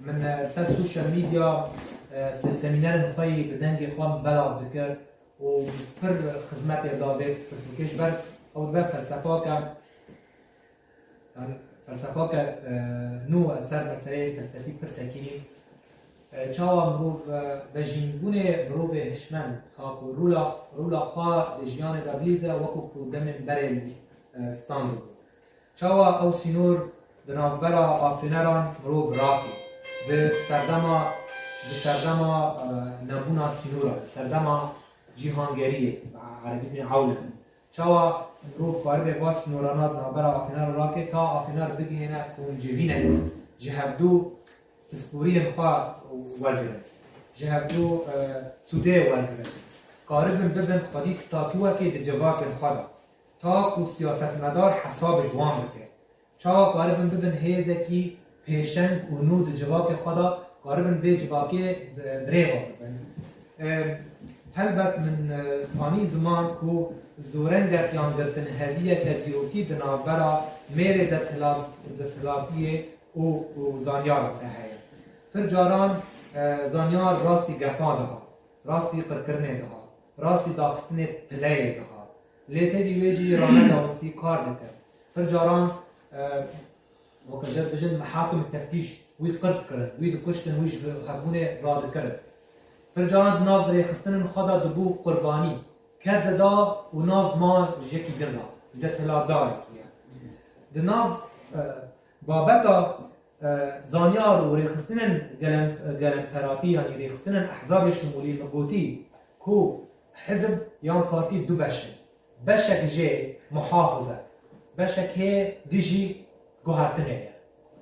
min, e, li ser social media, e, se-, semînerên xwe yî bi dengê xwe min belav dikir. û pir xizmetê da vê pirtûkê, ji ber ew dibe felsefake, yanî felsefake, e, nû ez ser meseleyê felsefî pir sekînîm. E, çawa mirov, e, vejînbûnê mirovê hişmend, ka ku rûla, rûla xwe di jiyanê de bilîze, wekû ku demên berê li, e, stand bû. Çawa ew sînor di navbera afîneran mirov rake? Di serdema, di serdema, e, nebûna sînoran, di serdema cîhangeriyê, erebî dibên ewlen. Çawa mirov karibe va sînorana di navbera afîneran rake, ta afîner bigihêne komcivînek ji hevdu pisporiyên xwe wergirin, ji hevdu, e, sûdê wergirin. Karibin bibin xwedî statûwekê di civakên xwe de. Ta ku siyasetmedar hesab ji wan bike. Çawa karibin bibin hêzekî pêşeng û nû di civakê xwe de, karibin vê civakê bi-, birêve bibin. E, helbet min, e, anî ziman ku zorengek yan girtinheviyeke dîrokî di navbera mêrê desthilat-, desthilatiyê û, û zanyaran de heye. Pir caran, e, zanyar rastî gefa diha, rastî qirkirinê diha, rastî daxistinê pileyê diha. Lê tevî wê jî ranedawistî kar dikir. Pir caran, e, weke jê dibêjin, mehakim teftîş wî qir dikirin, wî dikuştin, wî ji hebûnê radikirin. Pir caran di nav rêxistinên xwe de dibû qurbanî, ked dida û nav ma ji yekî din re, ji desthilatdarekî ye. Di nav, e, babeta, e, zanyar û rêxistinên gelen-, gelenteratî, yanî rêxistinên ehzabê şimûlî, min gotî ku hizb yan partî du beş in. Beşek jê muhafiz e, beşek hê dijî guhertinê ye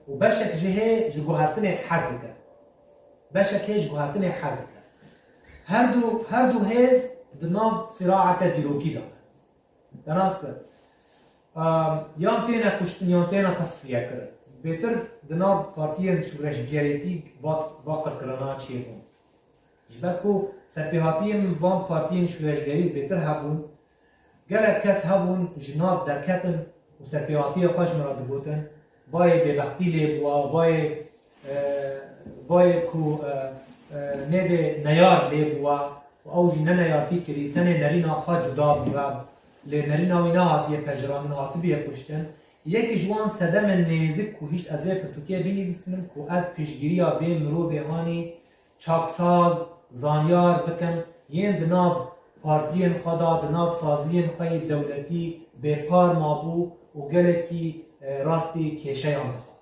û beşek ji hê ji guhertinê hez dike. Beşek hê ji guhertinê hez dike. Her du, her du hêz di nav siraete dîrokî de ne. Te nas kir. Em, yan têne kuştin, yan têne tesfiye kirin. Bêtir di nav partiyên şûreşgerêtî va, va qirkirina çêbûn. Ji ber ku serpêhatiyên van partiyên şûreşgerî bêtir hebûn, gelek kes hebûn ji nav derketin û serpêhatiya xwe ji min re digotin, bayê bêbextî lê bûwa, bayê, e, bayê ku, e, e, nêvê neyar lê bûwa û ew jî ne neyartî kirî, tenê nerîna xwe cuda bûye, lê nerîna wî nehatiye pejirandin, hatibiye kuştin. Yekî ji wan sedemên nêzik ku hîç ez vê pirtûkê binivîsînim ku ez piştgiriya vê mirovê hanî çaksaz, zanyar bikin, yên di nav partiyên xwe de, di nav saziyên xwe yê dewletî bêpar mabû û gelekî, e, rastî kêşeyan dihat.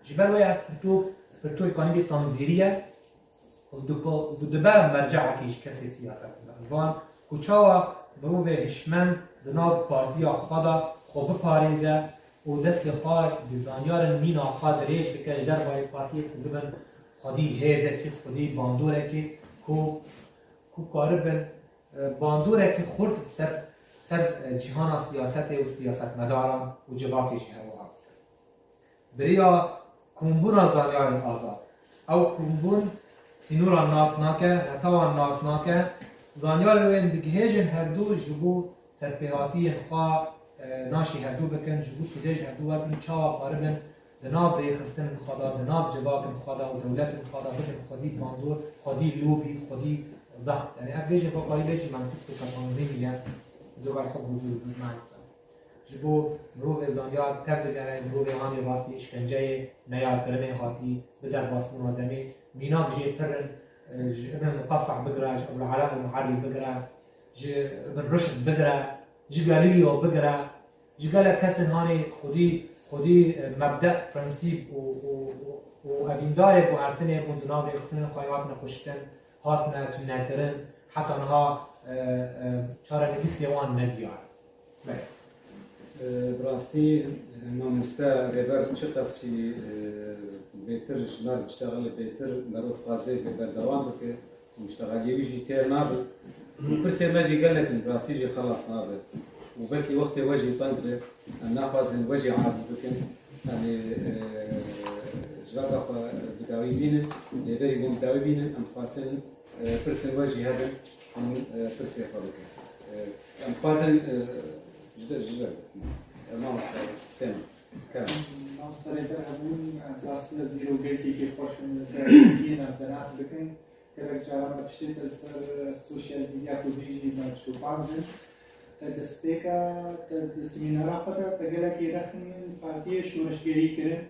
Ji ber wê ev pirtûk, pirtûk kanî bî tanzîrî ye û diko-, û dibe merceekî ji kesê siyasetmedar. Van ku çawa mirovê hişmend di nav partiya xwe de xwe biparêze, û destê xwe bi zanyarên mîna xwe dirêj dike ji derbarê partiyê ku bibin xwedî hêzekî, xwedî bandorekê ku, ku karibin, e, bandorekî xurt ser, ser, e, cîhana siyasetê û siyasetmedaran û civakê jî her wiha bikin. Bi riya kombûna zanyarên azad. Ew kombûn sînoran nas nake, heta wan nas nake, zanyarên wê digihêjin herdu ji bo serpêhatiyên xwe, e, naşî herdu bikin, ji bo sûdê ji herdu wergirin, çawa karibin di nav rêxistinên xwe de, di nav civakên xwe de û dewletên xwe de bibin xwedî bandor, xwedî lobî, xwedî zext. Yanî ev bêjin, xwe karî bêjin, mantık û kapanzî niye, dugar xwe bûcûr bû mantık. Ji bo mirovê zanyar tev digere, mirovê hanî rastî îşkenceyê, neyarkirinê hatî, bi derbasbûna demê. Mînak jê pir in, e, ji Ibn Muqeffeh bigire, ji Ebul Ela el-Muharrî bigire, ji Ibn Rişd bigire, ji Galileo bigire, ji gelek kesên hanî xwedî, xwedî, e, mebde, prensîp û, û, û, û evîndarê guhertinê bûn di nav rêxistinên xwe hatine kuştin, hatine tune kirin, heta niha, e, e, çarenivîsê wan ne diyar. Belê. E, bi rastî, e, mamoste Rêber çiqas jî, e, bêtir ji me re diştexile, bêtir merov dixwaze bê berdewam bike û diştexeliyê wî jî têr nabe. Û pirsê me jî gelek in, bi rastî jî xelas nabe. Û belkî wextê we jî teng be, em naxwazin we jî azî bikin. Em ê, e, ji vaka xwe bi dawî bînin, lê berî hûn bi dawî bînin, em dixwazin, e, pirsên we jî hebin, hûn, e, pirsê xwe bikin. E, em dixwazin, e, ji de, ji de, e, mamoste Sêma, kerem. Mamoste Rêber hebûn, em rastî de zîrogeyekê xweş in, em bi nas bikin. Gelek caran me tiştê te li ser, e, sosyal medya xwedî jî me şopandin. Te destpêka, te di semînara xwe de te gelekî rexnên partiyê şoreşgerî kirin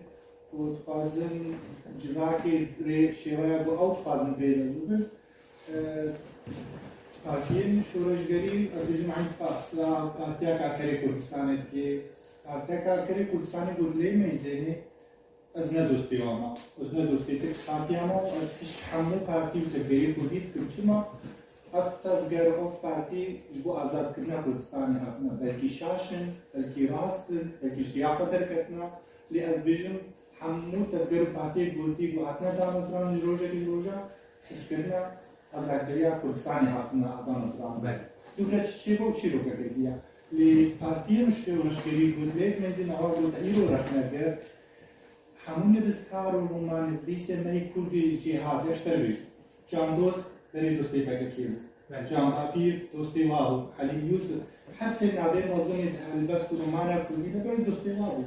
ku dixwazin civakê rê şêweya ku ew dixwazin bêne bibin. E, Partiyên şoreşgerî, ez dibêjim, eynî behsa Partiya Karkerê Kurdistanê dike. Partiya Karkerê Kurdistanê got lê meyzênê, ez ne dostê wan me. Ez ne dostê tirk partiya me û ez hişk hemû partî û tevgerê kurdî dikim. Çima? Ev tevger, ev partî ji bo azadkirina Kurdistanê hatine. Belkî şaş in, belkî rast in, belkî ji riya xwe derketine. Lê ez dibêjim, hemû tevger û partiyê gotî ku hatine damezrandin ji rojekê ji rojan, hizkirina azadkiriya Kurdistanê hatine damezrandin. Belê. Dûre çi çêbû û çîrokeke diya. Lê partiyên şoreşgerî got lê meyzênê, got îro rexne kir. Hemû nivîskar û romanivîsê me yê kurdî jêhatî, ez ji te re bêjim. Can Dost berê dostê P K K bû. Belê. Can Bapîr dostê wa bû. Elî Yûsif. Her sê navê mezin ê di helbest û romana kurdî de berê dostê wa bû.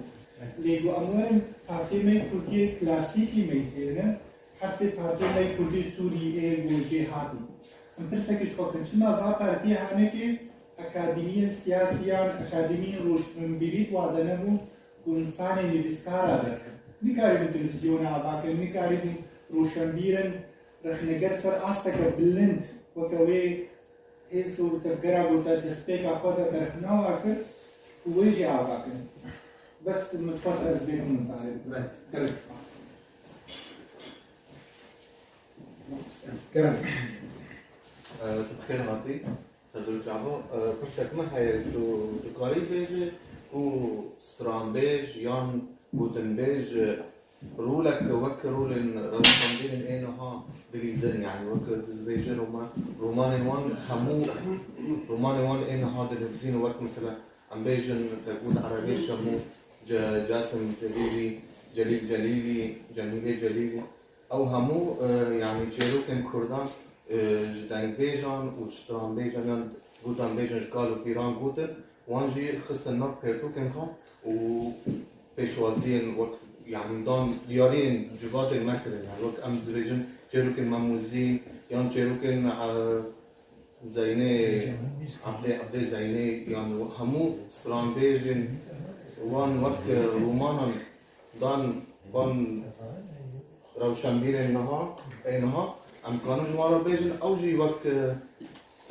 Belê. Lê ku em werin partiyê me yê kurdî yê klasîkî meyzêne, her sê partiyê me yê kurdî Sûrî ê ku jêhatî. Em pirsekê ji xwe kirin, çima va partiyê hanekê akademiyên siyasî yan akademiyên roşnbîrî di wa de nebûn? Ku însanê nivîskara derxin. Nikarîbûn televîzyonê ava kirin, nikarîbûn roşenbîrên rexneger ser asteke bilind weke wê hêz û tevgera ku te destpêka xwe de berxinawa kir, ku wê jî ava kirin. Bes min dixwest ez vê min tarif bikim. Belê. Gelek spas. Kerem. Eh, tu bi xêr hatî. Xêr çaxo, e, pirsek me heye, tu dikarî bêjî ku stranbêj yan gotinbêj, e, rolek wek rolên rewşenbîrên ê niha dilîzin, yanî wek dibêje roman, romanên wan hemû, romanên wan ê niha dinivîsîn, wek mesela em bêjin, te got Erebê Şemû, Ce-, Casim Celîlî, Celîl Celîlî, Cemîlê Celîlî. Ew hemû, e, yanî çêrokên kurdan, e, ji dengbêjan û stranbêjan yan gotanbêjan ji kal û pîran gotin, wan jî xistin nav pirtûkên xwe û pêşwaziyên wek, yanî dan diyariyên civatê me kirin. Yanî wek em dibêjin çêrokên Mem û Zîn yan çêrokên, e, Zeynê, Ebdê, Ebdê Zeynê, yan hemû stranbêjên wan wek romanan dan van rewşenbîrên niha, ê niha, em kanin ji wan re bêjin, ew jî wek, e,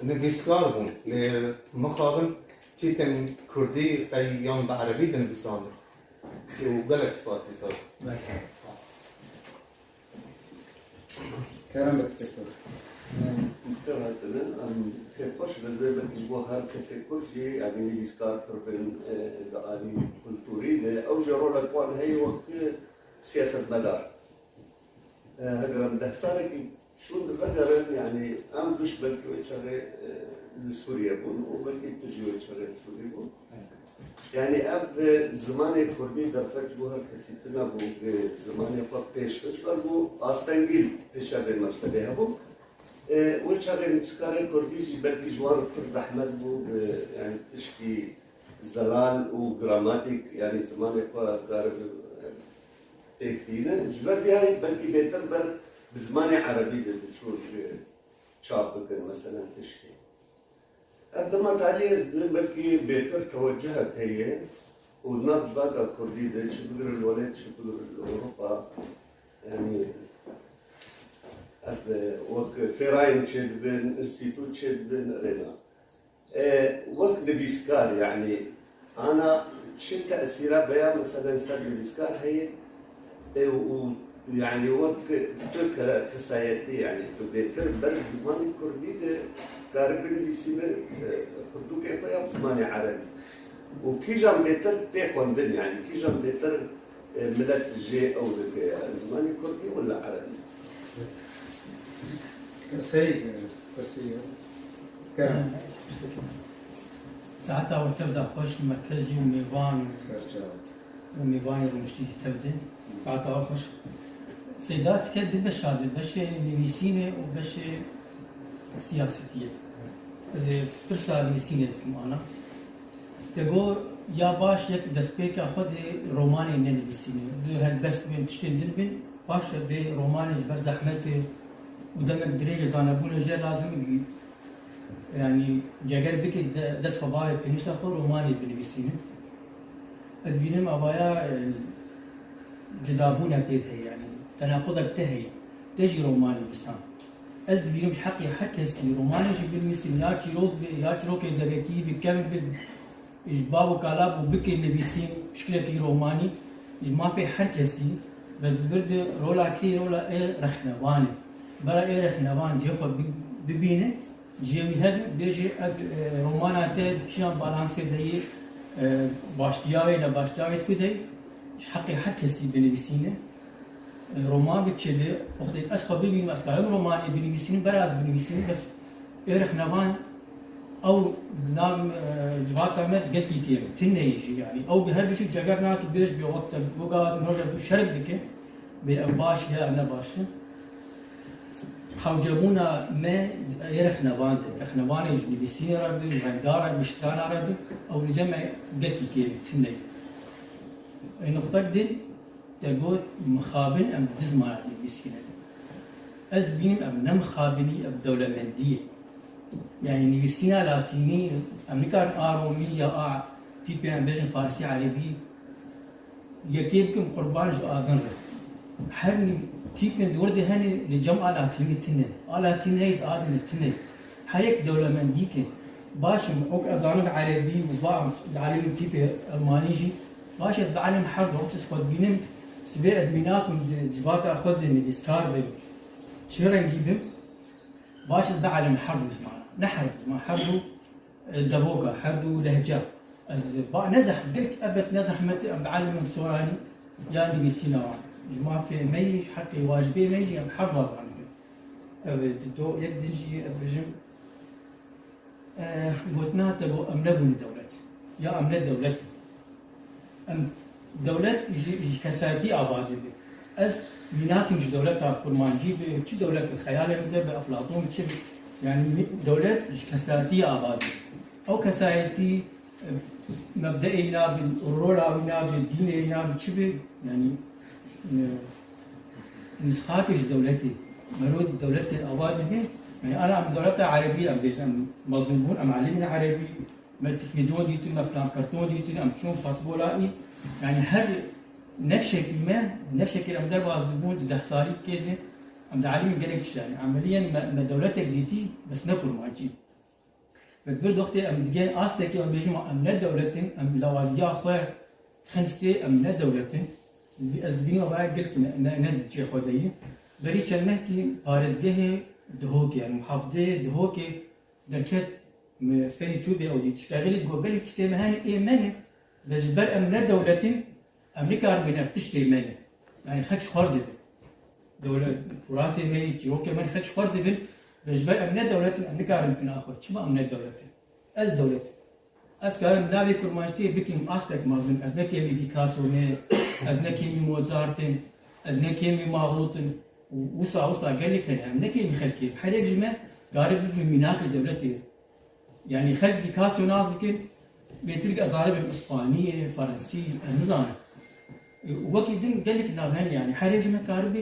nivîskar bûn. Lê mixabin tîpên kurdî qey yan bi erebî dinivîsandin. Û gelek spas dîsa. Kerem bike, Doktor. Doktor Hatine, em pêxweş dibin, belkî ji bo her kesê Kurd jî, yanî nivîskar pir bin, e, di alî kulturî de, ew jî rolek wan heye wek siyasetmedar. E, heger em deh salekî çûn vegerin, yanî em giş belkî wê çaxê, e, li Sûriye bûn û belkî tu jî wê çaxê li Sûriye bû. Yanî ev, e, zimanê kurdî derfet ji bo her kesî tune bû, e, zimanê xwe pêş xist, ji ber ku astengî li pêşerê mefsedê hebû. E, wê çaxê nivîskarê kurdî jî belkî ji wan re pir zehmet bû, e, yanî tişkî zelal û gramatîk, yanî zimanê xwe karibe, e, pêk tîne. Ji ber vê yayî belkî bêtir ber bi zimanê erebî de diçûn, e, çap bikin, meselen tişkê. Ev dema talî ez dibim belkî bêtir tewecihek heye û di nav civaka kurdî de, çi bigire li welêt, çi bigire li Ewropa, yanî ev, e, wek fêrayên çêdibin, înstîtû çêdibin, rêna. E, wek nivîskar, yanî ana çi tesîra veya meselen ser nivîskar heye, e, û yanî wek tu ke-, kesayetî, yanî tu bêtir ber bi zimanê kurdî de kare binivîsîne, e, pirtûkê xwe ya bi zimanê erebî. Û kîjan bêtir tê xwendin, yanî kîjan bêtir, e, milet jê ew dike, zimanê kurdî wila erebî? Kesey, e, pirsî, e, kerem. Saeta we tev de xweş, merkezî û mêvan. Serçe. Û mêvanê rûniştî jî tev de. Saeta we xweş. Seyda tike di beşa de, beşê nivîsînê û beşê siyasetiyê. Ez ê pirsa nivîsînê bikim ana. Te got ya baş yek destpêka xwe di romanê nenivîsînê. Di helbest bên, tiştên din bên, paş vê romanê ji ber zehmetê û demek dirêj zanebûnê jê lazim e. Yanî ceger bike de-, dest xwe bavê pênûsa xwe romanê binivîsîne. Ez dibînim avaya, e, cidabûnek tê de heye, yanî tenaqudek tê heye. Tê jî roman nivîsan. Ez dibînim ji heqê her kesî romanê jî binivîsim, ya çîrok be, ya çîrokê devekî be, kevn be, ji bav û kala bû bike nivîsîn, şikilekî romanî, ji mafê her kesî, bes di vir de rola kê, rola ê rexnevan e. Bera ê rexnevan cihê xwe bi-, bibîne, cihê wî hebe, bêje ev, e, romana te di kîjan balansê de yê, e, baştiya wê, ne baştiya wê di ku de yê, ji heqê her kesî binivîsîne. E, roman bi çi be, wextê ez xwe bibînim, ez karim romanê binivîsînim, bera ez binivîsînim, bes ê rexnevan ew di nav, e, civata me gelkî kêm, tune ye jî, yanî ew bi her bişî ceger nake bêj bê wexte, goga roja dû şerm dike, bê ev baş e ya ev ne baş e. Hewcebûna me ê rexnevan de, rexnevanê ji nivîsînê re be, ji rengdar re be, ji strana re be, ew li cem me gelkî kêm, tune ye. Ê nuqtek din, Te got, mixabin em bi du zimanan nivîsîne. Ez dibînim ev ne mixabinî, ev dewlemendî ye. Yanî nivîsîna latînî, em nikarin a romî ya a tîpê em bêjin farsî, erebî, yekê bikim qurban ji a din re. Her nî-, tîpên di wir de hene li cem a latînî tune. A latînî heye di a din de tune. Her yek dewlemendîk e. Baş e, wek ez zanim erebî û va em di alemê tîpê elmanî jî, baş e, ez bi alem her du, wextê ez xwe dibînim, sibê ez mînak im di civata xwe de nivîskar bim, çi rengî bim, baş e, ez bi alem her du ziman, ne her du ziman, her du, e, devoka, her du lehca. Ez ba ne zeh-, gelek ebet ne zehmet e, em bi alem soranî ya nivîsîna wan. Ji mafê me yî, ji heqê wacibê me yî jî em her du zanin. Ev, di do, yek din jî ez bêjim, Eh, gotina te got, em nebûne dewlet. Ya em ne dewlet in. Em, dewlet ji, ji kesayetî ava dibe. Ez mînak im ji dewleta kurmancî be, çi dewlet in, xeyalê min de be, Eflatun çi be. Yanî mi-, dewlet ji kesayetî ava dibe. Ew kesayetî, eh, mebdeê wî nabe, rola wî nabe, dînê wî nabe, çi be, yanî, eh, Nusxakê ji dewletê. Mero dewletê ava dibe. Yanî ana em dewleta erebî em bêjin, em mezin bûn, em alimên erebî, me televîzyon dîtin, me filan karton dîtin, em çûn futbola î. Yanî her nefşekî me, nefşekî em derbas dibûn di deh salî kê de, em dialimîn gelek tişt. Yanî emeliyen me, me dewletek dîtî, bes ne kurmancî. Ve bir doxtê em digên astekê em bêjin, em ne dewlet in, em lawaziya xwe dixin stê, em ne dewlet in. Ez dibînim vaya gelkî ne, ne, ne di cihê xwe de ye. Berî çend mehkî parêzgehê Duhokê, yanî muhafizeyê Duhokê derket, me serî tûbê ew dît. Tiştê xelî got, gelek tiştê me hene, ê me ne. Ve ji ber em ne dewlet in, Em nikarin bêjin ev tiştê me ne. Yanî xelk ji xwe re dibin. Dewlet, turasê me yî, çîrokê me ne, xelk ji xwe re dibin. Ve ji ber em ne dewlet in, em nikarin bikin a xwe. Çima em ne dewlet in? Ez dewlet im. Ez karim navê kurmancîtiyê bikim astek mezin. Ez ne kêmî Picasso me, ez ne kêmî Mozart im, ez ne kêmî Magritte im. Û wisa, wisa gelek hene. Em ne kêmî xelkê. Her yek ji me kare bibe mînakê dewletê. Yanî xelk Picasso nas dikin, bêtir ez zanibim, îspanî ye, ferensî, ez nizanim. Û wekî din gelek nav hene, yanî her yek ji me karibe,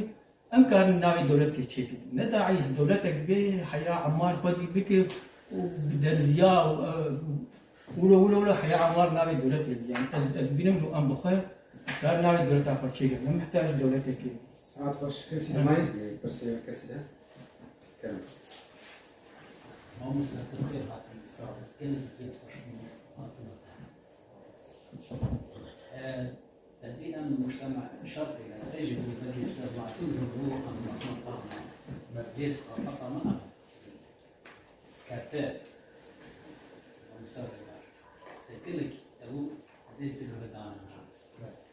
em karin navê dewletkê çêkin. Ne daî dewletek bê, heya emar xwedî bike û bi derziya û, e, wilo, wilo, wilo heya emar navê dewletê bî. Yanî ez, ez dibînim ku em bi xwe karin navê dewleta xwe çêkin. Ne mihtacî dewletekê. Saet xweş, kesî dimayî, pirsê kesî de. Kerem. Mamoste, tu xêr hatî. Sağ ol. Gelek kêf xweş bû. Hatî. E, tedbî em mujtema şerqî ne. Te jî bû belkî ser matû ji bû em matû pahna. Mebdês qapa me em. Kete. Mamoste, te gelek ew dê tu li dana.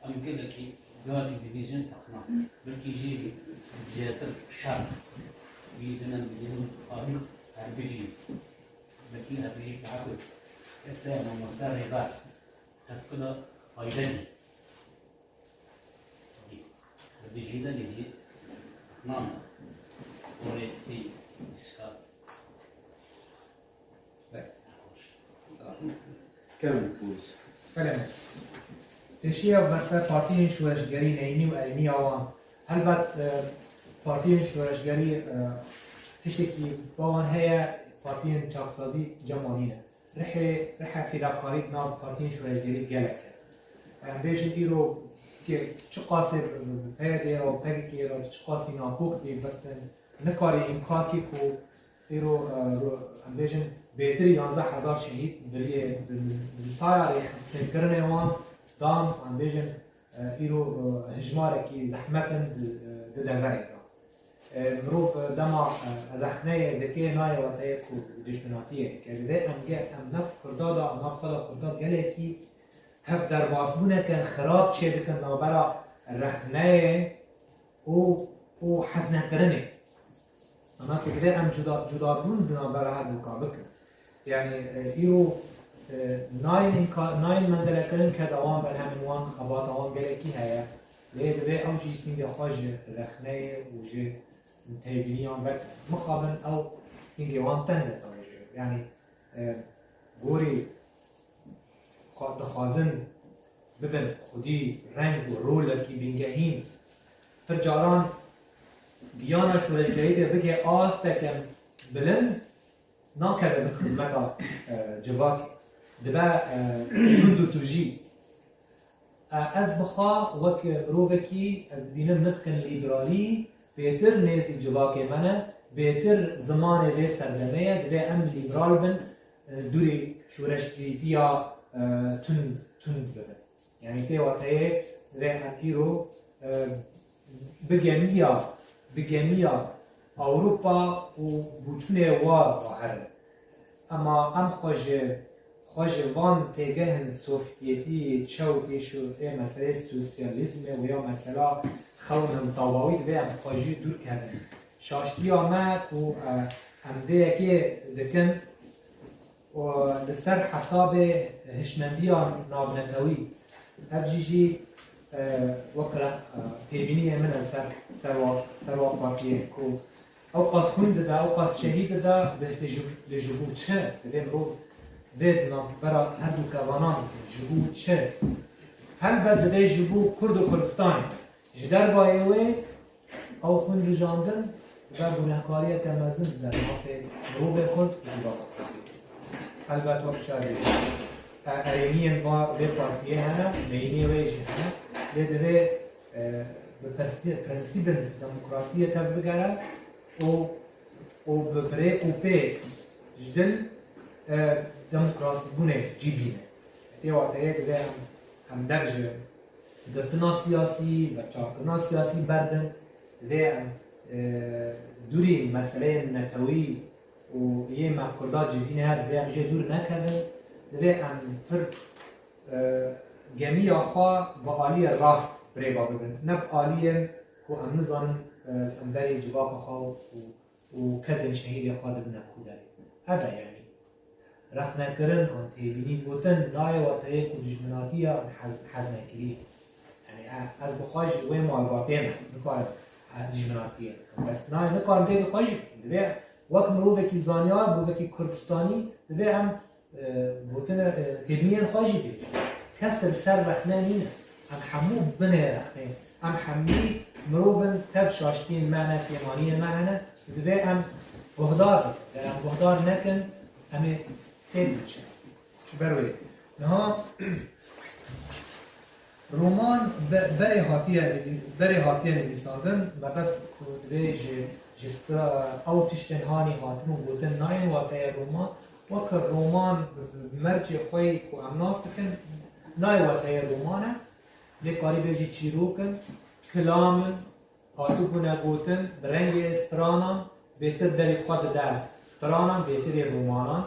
Em gelekî gihatî dibîzin texna. Belkî jî zêdetir şer bîzin em dibîzin xalî herbijî. Belkî herbijî teqû. Ete mamoste Rêber. Tevkila fayde ne. Herbijî de ne jî texna me. Orê tî iska. Kerem Kûz. Belê. Pêşiya berse partiyên şoreşgerî neyînî û erêniya wan. Helbet, e, partiyên şoreşgerî, e, tiştekî ba wan heye, partiyên çaksazî cem wan nîne. Rihê, rihe fîdakarî di nav partiyên şoreşgerî gelek e. Em bêjin îro ke çiqasê P Y D'ê re û P K K'ê re çiqasî nakok bê, bes tên Nikarî înkar kî ku îro, e, ro-, em bêjin, bêtir yanzdeh hezar şehîd biriyê bi, bi saya rêxistkirinê wan dan, em bêjin, e, îro, e, hijmarekî zehmet in di, e, di deverê de. E, mirov, e, dema, e, rexneyê dike, nayê wateyê ku dijminatiyê dike. Divê em ge-, em nav Kurda de, nav xwe de Kurda gelekî tev derbasbûneke xirab çêdikin navbera rexneyê û, û heznekirinê. Ama ku divê em cuda, cudabûn di navbera her du ka bikin. Yani, e, îro, e, nayên înka-, nayên mendelekirin ke da wan berhemên wan, xebata wan gelekî heye. Lê divê ew jî sîngê xwe ji rexneyê û ji têbîniyan vekin. Mixabin ew sîngê wan teng de tawê ji. Yani, e, gorî xwe dixwazin bibin xwedî reng û rolekî bingehîn. Pir caran giyana şoreşgerî de bigê asteke bilind, nakeve bi xizmeta, e, civakê. Dibe, e, tund û tûjî. E, ez bi xwe wek mirovekî, ez dibînim nirxên lîberalî bêtir nêzî civakê me ne, bêtir zimanê vê serdemê ye, divê em lîberal bin, e, dûrî şoreşgirîtiya, e, tund, tund bibin. Yani tê wateyê divê em îro, e, bi gemiya, bi gemiya Ewropa û bûçûnê wa raherin. Ema em xwe ji, xwe ji van têgehên Sovyetî, çew tê şu, ê meseleyê sosyalîzmê û ya mesela xewn û tawawî divê em xwe jî dûr kevin. Şaştiya me ku, e, em vê yekê dikin, û li ser hesabê hişmendiya navnetewî. Ev jî jî, e, wek re, e, têbîniyê min e ser, ser wa, ser wa partiyê ku ew qas xwîn dide, ew qas şehîd dide, lê ji, lê ji bo çi? Divê mirov vê di navbera her du kevanan ji bo çi? Helbet divê ji bo Kurd û Kurdistanê. Ji dervayê wê, ew xwîn rijandin, dibe gunekariyeke mezin di dermatê mirovê Kurd û civaka Kurdî. Helbet wek şerê, e, erêniyên va vê partiyê hene, meyînê wê jî hene, lê divê, e, bi persî-, prensîbên demokrasiyê tev bigere û, û bi bi rêk û pêk ji dil, e, demokrasîbûnê cî bîne. Tê wateyê divê em, em dev ji girtina siyasî, veçarkirina siyasî berdin. Divê em, e, dûrî meseleyên netewî û yê me Kurda civîn e, divê em jê dûr nekevin. Divê em pir, e, gemiya xwe bi aliyê rast bi rê ve bibin. Ne bi aliyên ku em nizanin, e, em berê civaka xwe û û kesên şehîdê xwe dibine ku derê. Ev e, yanî rexnekirin an têbînî gotin nayê wateyê ku dijminatiya an hez-, heznekirî ye. Yanî e-, ez bi xwe ji wê malbatê me, ez nikarim, e, dijminatiyê bikim. Bes nayê, nikarim vê bi xwe jî bikim. Divê wek mirovekî zanyar, mirovekî Kurdistanî, divê em e, gotine, e, têbîniyên xwe jî bêjin. Kes li ser rexne nîne. Em hemû binê rexneyê. Em hemî mirov in, tev şaştiyên me hene, pêmaniyên me hene. Divê em guhdar bin. Ger em guhdar nekin, em ê têk biçin. Ji ber wê. Niha Roman be-, berê hatiye nivî-, berê hatiye nivîsandin, mebest ku divê ji, ji stra-, ew tiştên hanî hatin û gotin nayên wateyê roman, weke roman bi, bi mercê xwe yî ku em nas dikin, nayê wateyê roman e, lê karî bêjî çîrok in, kilam in, hatibûne gotin, bi rengê stranan bêtir derê xwe dide stranan, bêtirê romanan.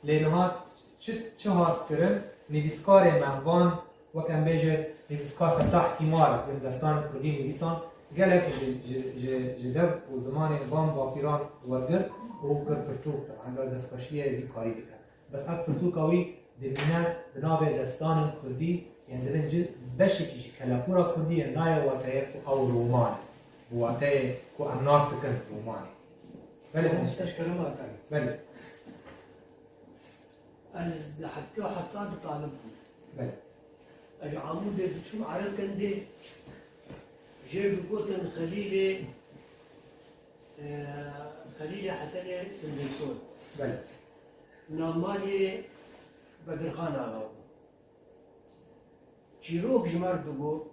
Lê niha çi, çi hat kirin? Nivîskarê me van, wek em bêjin, nivîskar Fetah Tîmar, yên destanên kurdî nivîsan, gelek ji, ji, ji, ji dev û zimanên van bapîran wergirt û kir pirtûk, taban, bi destxweşiyê vî karî dike. Bes ev pirtûka wî dimîne di navê destanên kurdî, yên divê ci beşekî ji kelepûra kurdî ye, nayê wateyê ku ew roman e, bi wateyê ku em nas dikin romanê. Belê, mamoste, ji kerema te re. Belê. Ez di heftê û heftan de talib bûm. Belê. Ez ji Amûdê diçûm Erebkendê, jê digotin Xelîlê, e, Xelîlê Hesenê Silvêsoy. Belê. Navmalê Bedirxan Axa bû. Çîrok ji me re digot,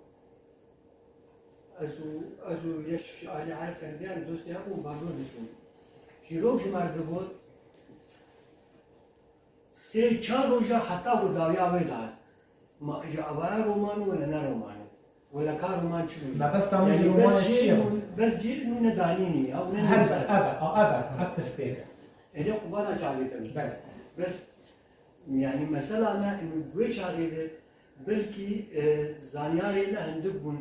Ez û, ez û yek alî Erefendiyan dostê hebûn, balo dişûn. Çîrok ji me re digot, sê çar roja heta ku dawiya wê dihat. Ma îca avaya roman wele ne roman e. Wele ka roman çi bû? Mebesta min ji Yani romanê bes çi ye? jê nû-, bes jê nû ne danînî ya, û ne Her nûser. Eve, a, eve, ev pirsgirêk e. Êdî qubada çavê te bû. Belê. Bes, yani mesela me, wê çaxê de belkî, e, zanyarê me hindik bûn.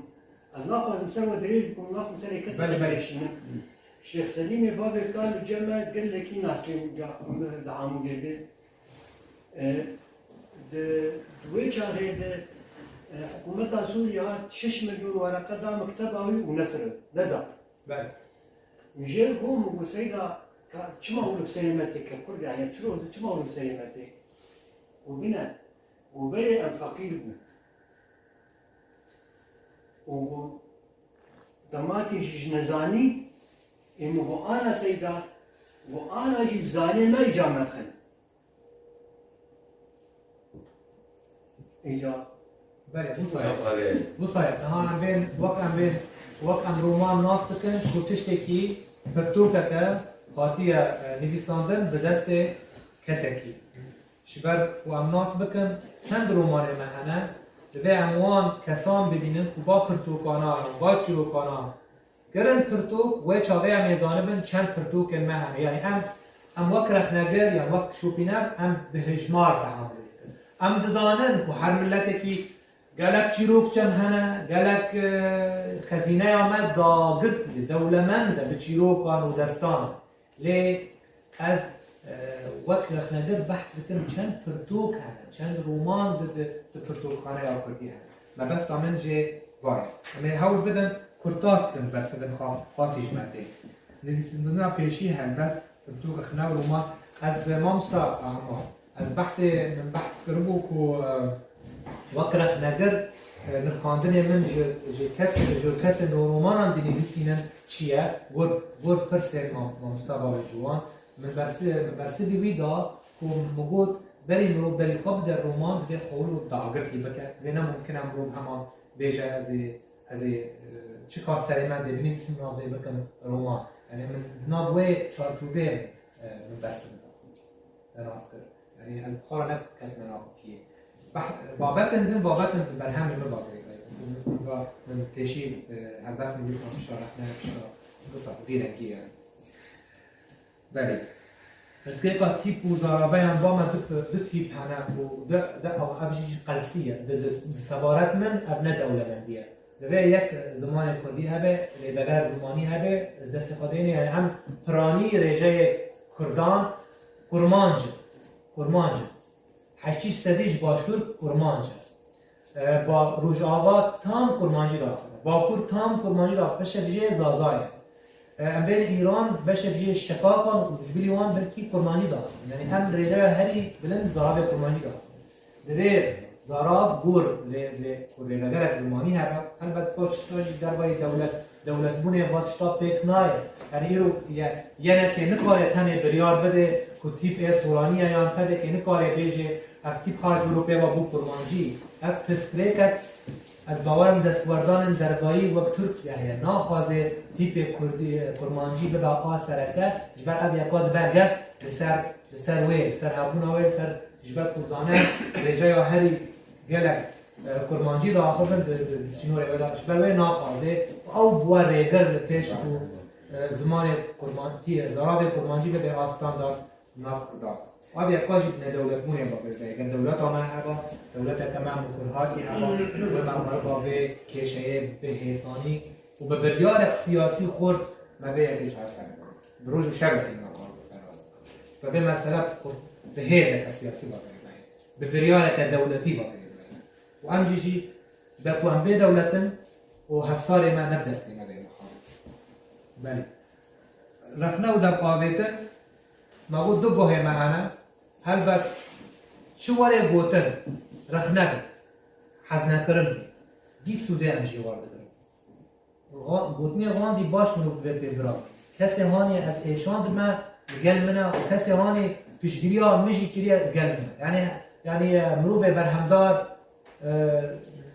Ez naxwazim ser we dirêj bikim, naxwazim serê kesê Belê, belê. bikişînim. Şêx Selîmê bavê kal û cem me gelekî nas kêm ca-, di Amûdê de. E, di, di wê çaxê de, e, hikûmeta Sûriyê hat şeş milyon wereqe da mekteba wî û nefir neda. Belê. Min jê re got, min got, Seyda, ka, çima wilo bi serê me tê ke Kurd, yani çiro, çima wilo bi serê me tê? Got, bine, got, berê em feqîr bûn. Û got, demakê jî ji nezanî, ê min got, ana Seyda, got, ana jî zanê me îca me dixin. Îca. Belê, wisa ye. Wisa ye. Niha em bên, wek em bên, wek em roman nas dikin, ku tiştekî pirtûkeke hatiye, e, nivîsandin bi destê kesekî. Ji ber ku em nas bikin, çend romanê me hene, divê em wan kesan bibînin ku va pirtûkana, va çîrokana, Kirin pirtûk, wê çaxê em ê zanibin çend pirtûkên me hene. Yanî em, em wek rexnegir yan wek şopîner em bi hejmar teamulê dikin. Em dizanin ku her miletekî gelek çîrok çem hene, gelek, e, xezîneya me dagirtî ye, dewlemend e bi çîrokan û destanan. Lê ez, e, wek rexnegir behs dikim, çend pirtûk hene, çend roman di, di, di pirtûkxaneya kurdî hene. Mebesta min jê va ye. Em ê hewl bidin kurtas bikin, bersivin xwe, xwasî ji me tê. Nivîsindina pêşî helbest, pirtûk, rexne û roman. Ez, e, mamosta Ahmad, ez behsê, min behs kiribû ku, e, wek rexnegir, e, nirxandinê min ji, ji kes, ji kesên romanan dinivîsînin çi ye? Gur, gur pirsên mam-, mamosta Bavê Ciwan. Min bersi-, min bersivî wî da ku min got, berî mirov berî xwe bide roman, divê xwe wilo dagirtî bike. Divê ne mumkin e mirov hema bêje, ez ê, ez ê, e, çi kat serê me dê binivîsim, nav dê bikim roman. Yani min di nav wê çarçoveyê, e, min bersiv da. Te nas kir. Yanî ez bi xwe re neketime nav kiyê. Bah-, babetên din, babetên di berhemê min va girêdayî. Min va, min pêşî, e, helbest min dît pişta rexne, pişta wisa, vî rengî yani. Belê. Pirsgirêka tîp û zarabeyan ba me du, du tîp hene û du, du ew, ev jî, jî qelsî ye. Di, di, di sebaret min ev ne dewlemendî ye. Divê yek zimanê kurdî hebe, rêveber zimanî hebe, destê xwe dêne, yani em piranî rêjeyê kurdan kurmanc in. Kurmanc in. Heştî sedî ji başûr kurmanc e. E, ba-, Rojava tam kurmancî da. Bakur tam kurmancî da. Beşek jê zaza ye. E, em bên Îran, beşek jê şekakan û ji bilî wan belkî kurmancî da. Yani em rêjeya herî bilind zaravê kurmancî da. Divê zarav gur lê, lê ku rêveberek zimanî hebe, helbet va tişta jî dervayî dewlet, dewletbûnê va tişta pêk nayê. Yani îro ye-, yenekê nikare tenê biryar bide ku tîp ê Soranî ye yan pedekê nikare bêje ev tîp xarc wilo pê ve bû kurmancî. Ev pirsgirêkek ez bawerim destwerdanên dervayî wek Tirkiye heye. Naxwaze tîpê kurdî, kurmancî bibe a sereke, ji ber ev yeka dibe gef li ser, li ser wê, li ser hebûna wê, li ser Ji ber Kurdan e rêjeya herî gelek, e, kurmancî diaxivin di, di, di sînorê wê de. Ji ber wê naxwaze ew bi we rêgir li pêş ku, e, zimanê kurmancî, zaravê kurmancî bibe a standard nav Kurdan. Ev yeka jî bi nedewletbûnê ve bêje. Eger dewleta me heba, dewleteke me mikurhatî heba, wê me meriva vê kêşeyê bi hêsanî û bi biryarek siyasî xurt me vê yekê çareser bikin. Bi roj û şevekê me xurt bi xelas bikin. Bi vê mesele bi xurt, bi hêzeke siyasî ve vê me. Bi biryareke dewletî ve vê me. Û em jî jî, ji ber ku em bê dewlet in û hevsarê me ne bi destê me de ye mixabin. Belê. Rexne û devavêtin, me got du guhê me hene. Helbet çi were gotin, rexne be, heznekirin be. Bîst sûdê em jê werdigirin. Ga-, gotinê Gandî baş mirov divê pê bira. Kesê hanê ez êşandime li gel min e û kesê hanê piştgiriya min jî kiriye li gel min e. Yanî, yanî, e, mirovê berhemdar, e,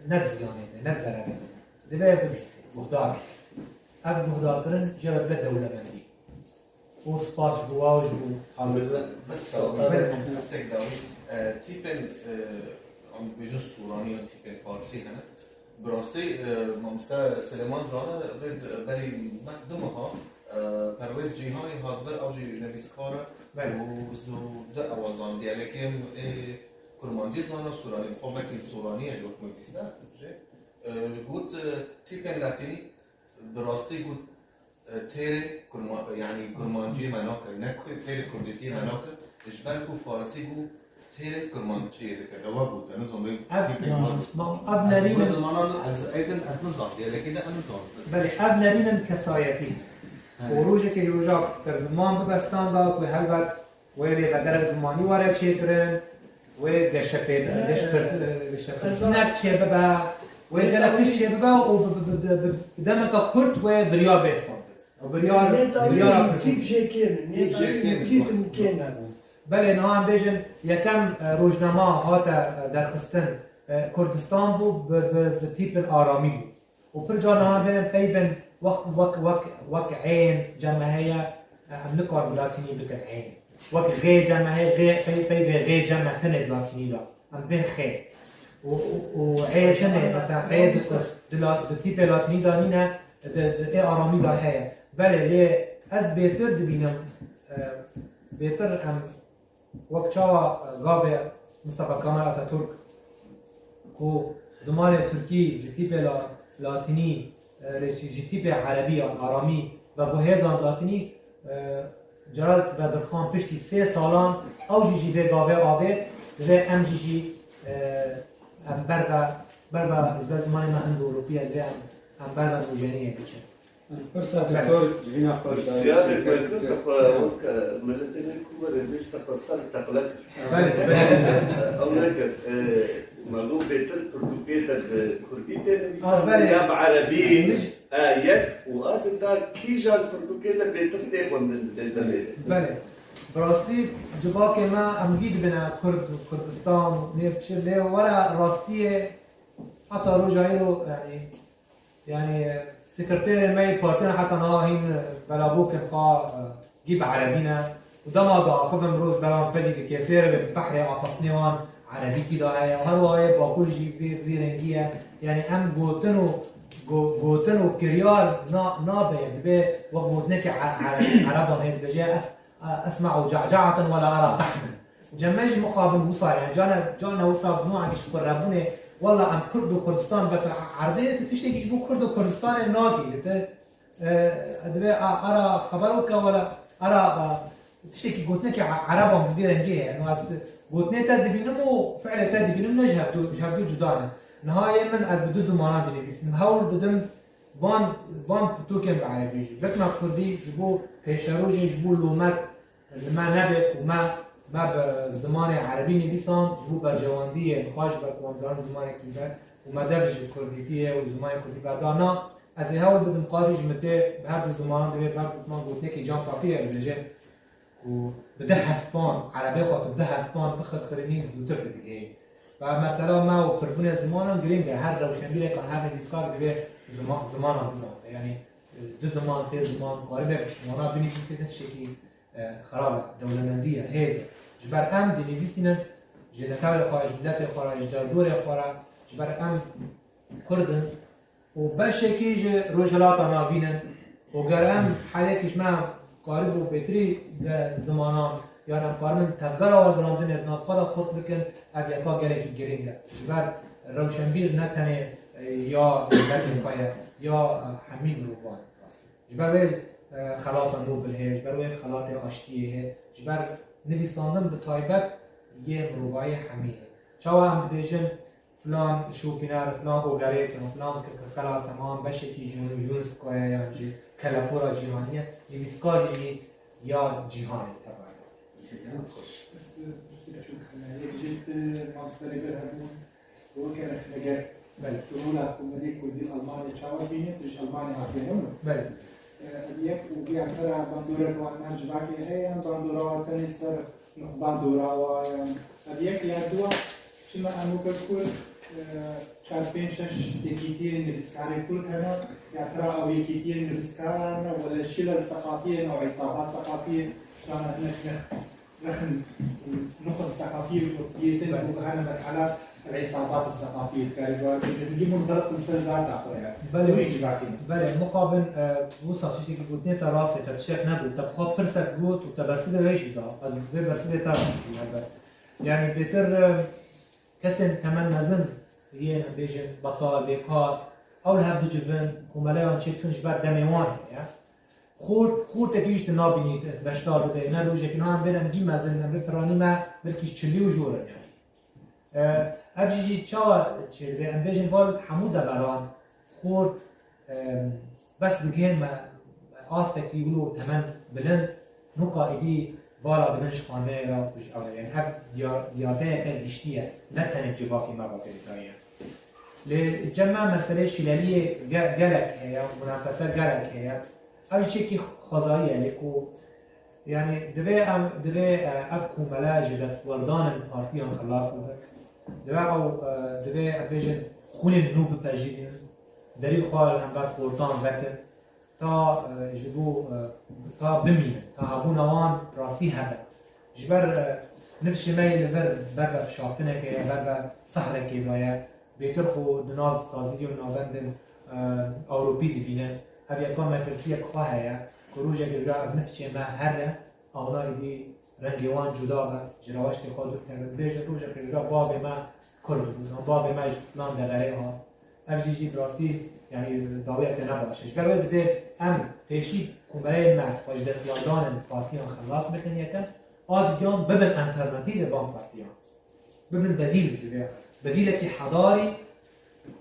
ne bi ziyanê de, ne bi zererê de. Divê bibihîzê. guhdar. Ev guhdarkirin jê re bide dewlemendî. Û spas ji bo we û ji bo Bes dawî, destek dawî. E, tîpên, e, em dibêjin Sûranî yan tîpên Farsî hene. Bi rastî, e, mamoste Silêman Zana vê di-, berî me-, du meha, e, Perwêz Cîhanî hat vir, ew jî nivîskar e. Belê. Û zû di ewa zan diyalekê ê kurmancî zana, Sûranî, bi xwe vekî Sûranî ye, ji wek min bîst e jê. E, got, e, tîpên Latînî, bi rastî got, e, têrê kurma-, yanî kurmanciyê me nakin, ne ku-, têrê kurdîtiyê me nakin, ji ber ku Farsî bû têrê kurmanciyê dike. Ewa gote, nizam wê Ev, tîpê ya, were. Ma ev nerîn Bi in, zimanan ez, ez, ez nizam, diyalekê de ez nizam. Belê, ev nerîn in kesayetî. He. Û rojekê roja ku ziman bibe standard, wê helbet wê lêvegerek zimanî were çêkirin, wê geşepê-, Ne, geşpir-, e, geşepirsinek çêbibe, wê ne, gelek tişt çêbibe û bi, bi, bi, bi, bi demeke kurt wê biryar bê standard. Û biryar, Nê tawî biryara tîp kurt. Jê kêm in, nê Tîp jê tawî kêm in. Tîp in kêm hebûn. Belê, niha em bêjin, yekem, e, rojnama hate, e, derxistin, e, Kurdistan bû, bi, bi, bi tîpin aramî bû. Û pir car niha em bêjin peyvên wek, wek, wek, wek ên, ceme heye, e, em nikarin bi latînî bikin ên. Wek xê ceme heye, xê, pey-, peyvê xê ceme tenê di latînî de. Em bên xê. Û, û, û ê tenê, mesela, ê di, di la-, di tîpê latînî de nîne, di, di ê aramî de heye. Belê, lê ez bêtir dibînim, e, bêtir em wek çawa, e, gavê Mustafa Kemal Atatürk ku zimanê tirkî ji tîpê la-, latînî, e, rê ji, ji tîpê erebî yan aramî veguhêzand latînî, e, Celal Bedirxan piştî sê salan ew jî ji vê gavê avêt, divê em jî jî, e, em berve, berve ji ber zimanê me hind û rûpî ye, divê em, em berve nûjeniyê biçin. Pirsa Belê. Doktor civîna xwe Pirsiya dayî dê kir, kir, kir, kir. Xwe wek, e, miletê me ku were bêj te pirsa li teqle kir. Belê, belê. Ew nekir. E, me got bêtir pirtûkê te bi kurdî tê nivîsandin Ah, belê. Ya bi erebî. Min ji- E, yek û a din da kîjan pirtûkê te bêtir tê xwendin di dê demê de? Belê. Bi rastî civakê me em gî dibine Kurd û Kurdistan û nêv çi lê were rastiyê heta roja îro, yanî, yanî sekreterê me yê partiyê heta niha hîn belabûkên xwe, e, gî bi erebî ne. Û dema diaxivim roz beran pedî dike sêr be behrê axaftinê wan erebîkî de heye. Her wiha yê Bakur jî vî, vî rengî ye. Yanî em gotin û go-, gotin û kiryar na-, nabe ye. Dibe wek gotinekê e-, e-, ereban heye dibêje es-, e-, esme'u ce'ce'eten we la era tahnen. Cem me jî mixabin wisa ye. Cane, cane wisa bi nû ji qurebûnê. Wella em Kurd û Kurdistan bes erdê tu tiştekî ji bo Kurd û Kurdistanê nakî. Te E, divê a, ara xeber weke wele, ara, e, tiştekî gotinekî e-, ereban bi vî rengî heye. No ez gotinê te dibînim û fiilê te dibînim ne ji hevdu, ji hevdu cuda ne. Niha yê min ez bi du zimanan dinivîsim. Hewl bidim van, van pirtûkên bi erebî jî. Bikna kurdî ji bo pêşerojê, ji bo lomet li me nebe û me, me bi zimanê erebî nivîsand, ji bo berjewendiyê, nixwaş be ku em zanin zimanekî be û me dev ji kurdîtiyê û zimanê kurdî berdana. Ez ê hewl bidim, qasî ji min tê, bi her du zimanan divê bi her du ziman gotinekî can kapî ye dibêje ku bi du hespan, erebê xwe tu bi du hespan bixirxirînî zûtir didigihî. Ve mesela me û pirbûnê zimanan girîng e. Her rewşenbîrek an her nivîskar divê zima-, zimanan bizane. Yanî, e, du ziman, sê ziman, karibe piştî wana binivîsî ne tiştekî, e, xerab e. Dewlemendî ye, hêz e. Ji ber em dinivîsînin ji netewê xwe, ji miletê xwe re, ji derdorê xwe re, ji ber em Kurd in û beşekî ji Rojhilata Navîn in û ger em herêkî ji me karibû bêtirî de zimanan yan em karibin tevgera wergirandinê di nav xwe de xurt bikin, ev yeka gelekî girîng e. Ji ber rewşenbîr ne tenê, e, ya miletê xwe ye, ya, e, hemî mirovan. Ji ber wê, e, xelata Nobel heye, ji ber wê xelatê aştiyê heye, ji ber nivîsandin bi taybet yê mirovayê hemî heye. Çawa em dibêjin, filan şopîner, filan ogerêt, yan filan ke-, ke-, xelas e, ma em beşekî ji UNESCO'ya yan ji kelepora cîhanî ye, nivîskar jî ya cîhanê tevayê. Pirsî çûk hene. Yek jî, e, mamoste Rêber hebûn, weke rexneger. Belê. Tu rola komediyê kurdî Almanya çawa dibînî? Tu ji Almanya hatî, ne mi? Belê. E, ev yek û vîya te re bandorek wan, em civakê heye, yan bandora wan tenê ser nuqban dora wa, yan ev yek ya dua, çima em weke kurd Çar pênc şeş yekîtiyên nivîskarên Kurd hene, ya tira ew yekîtiyên nivîskaran ne, wele şîle seqafiyên û îsabat seqafiyê, şana hinek ne rexin nuxib seqafiyê Kurdiyê din û hene merhala îsabat seqafiyê dikare ji wan bêje. Hingî munxelq in ser zata xwe ya. Belê. Wî civakî ne. Belê, mixabin, e, wisa tiştekî gotinê te rastê, te tiştek negot, te bi xwe pirsek got û te bersivê wê jî da. Ez vê bersivê te re helbet. Yani bêtir, e, kesên temen mezin yên, em bêjin, betal, bêkar, ew li hev dicivin, komeleyan çêdikin ji ber demê wan heye. Xort, xortekî jî tu nabînî beşdar bibe, ne rojekî niha em bên em gî mezin in, em vê piranî me belkî çilî û jor in yani. E, ev jî jî çawa çêdibe? Em bêjin val hemû deveran xort, e, bes digihên me astekî wilo temen bilind, nuqa êdî vala dibin ji xaneyê re û ji ew re. Yani ev diyar, diyardeyeke giştî ye, ne tenê civakê me ve girêdayî ye. Lê cem me meseleyê şîleliyê ge-, gelek heye, munafese gelek heye. Ev jî çekî xwezayî ye, lê ku Yani divê em, divê, e, ev komele ji destwerdanên partiyan xilas bibe. Divê ew, e, divê em bêjin xwînên nû bipejirînin. Derî xwe li hember xortan vekin. Ta, e, ji bo, e, ta bimînin. Ta hebûna wan rastî hebe. Ji ber, e, nifşê me yê li vir ber ve pişaftinekê ye, ber ve sehrekê daye. Bêtir xwe di nav saziyê û navendên, e, Ewropî dibîne. Ev yeka metirsiyek xwe heye ku rojek ji ev nifçê me here, ewna êdî rengê wan cuda be, ji rewaştê xwe dûr kevin. Bêje rojek ji bavê me Kurd bû, bavê me ji filan deverê hat. Ev jî jî bi rastî, yanî dawiyeke ne baş e. Ji ber wê divê em pêşî komeleyên me xwe ji destwerdanên partiyan xelas bikin yekem, a digiyan bibin alternatîvê van partiyan. Bibin bedîl ji vê. Bedîlekî hedarî,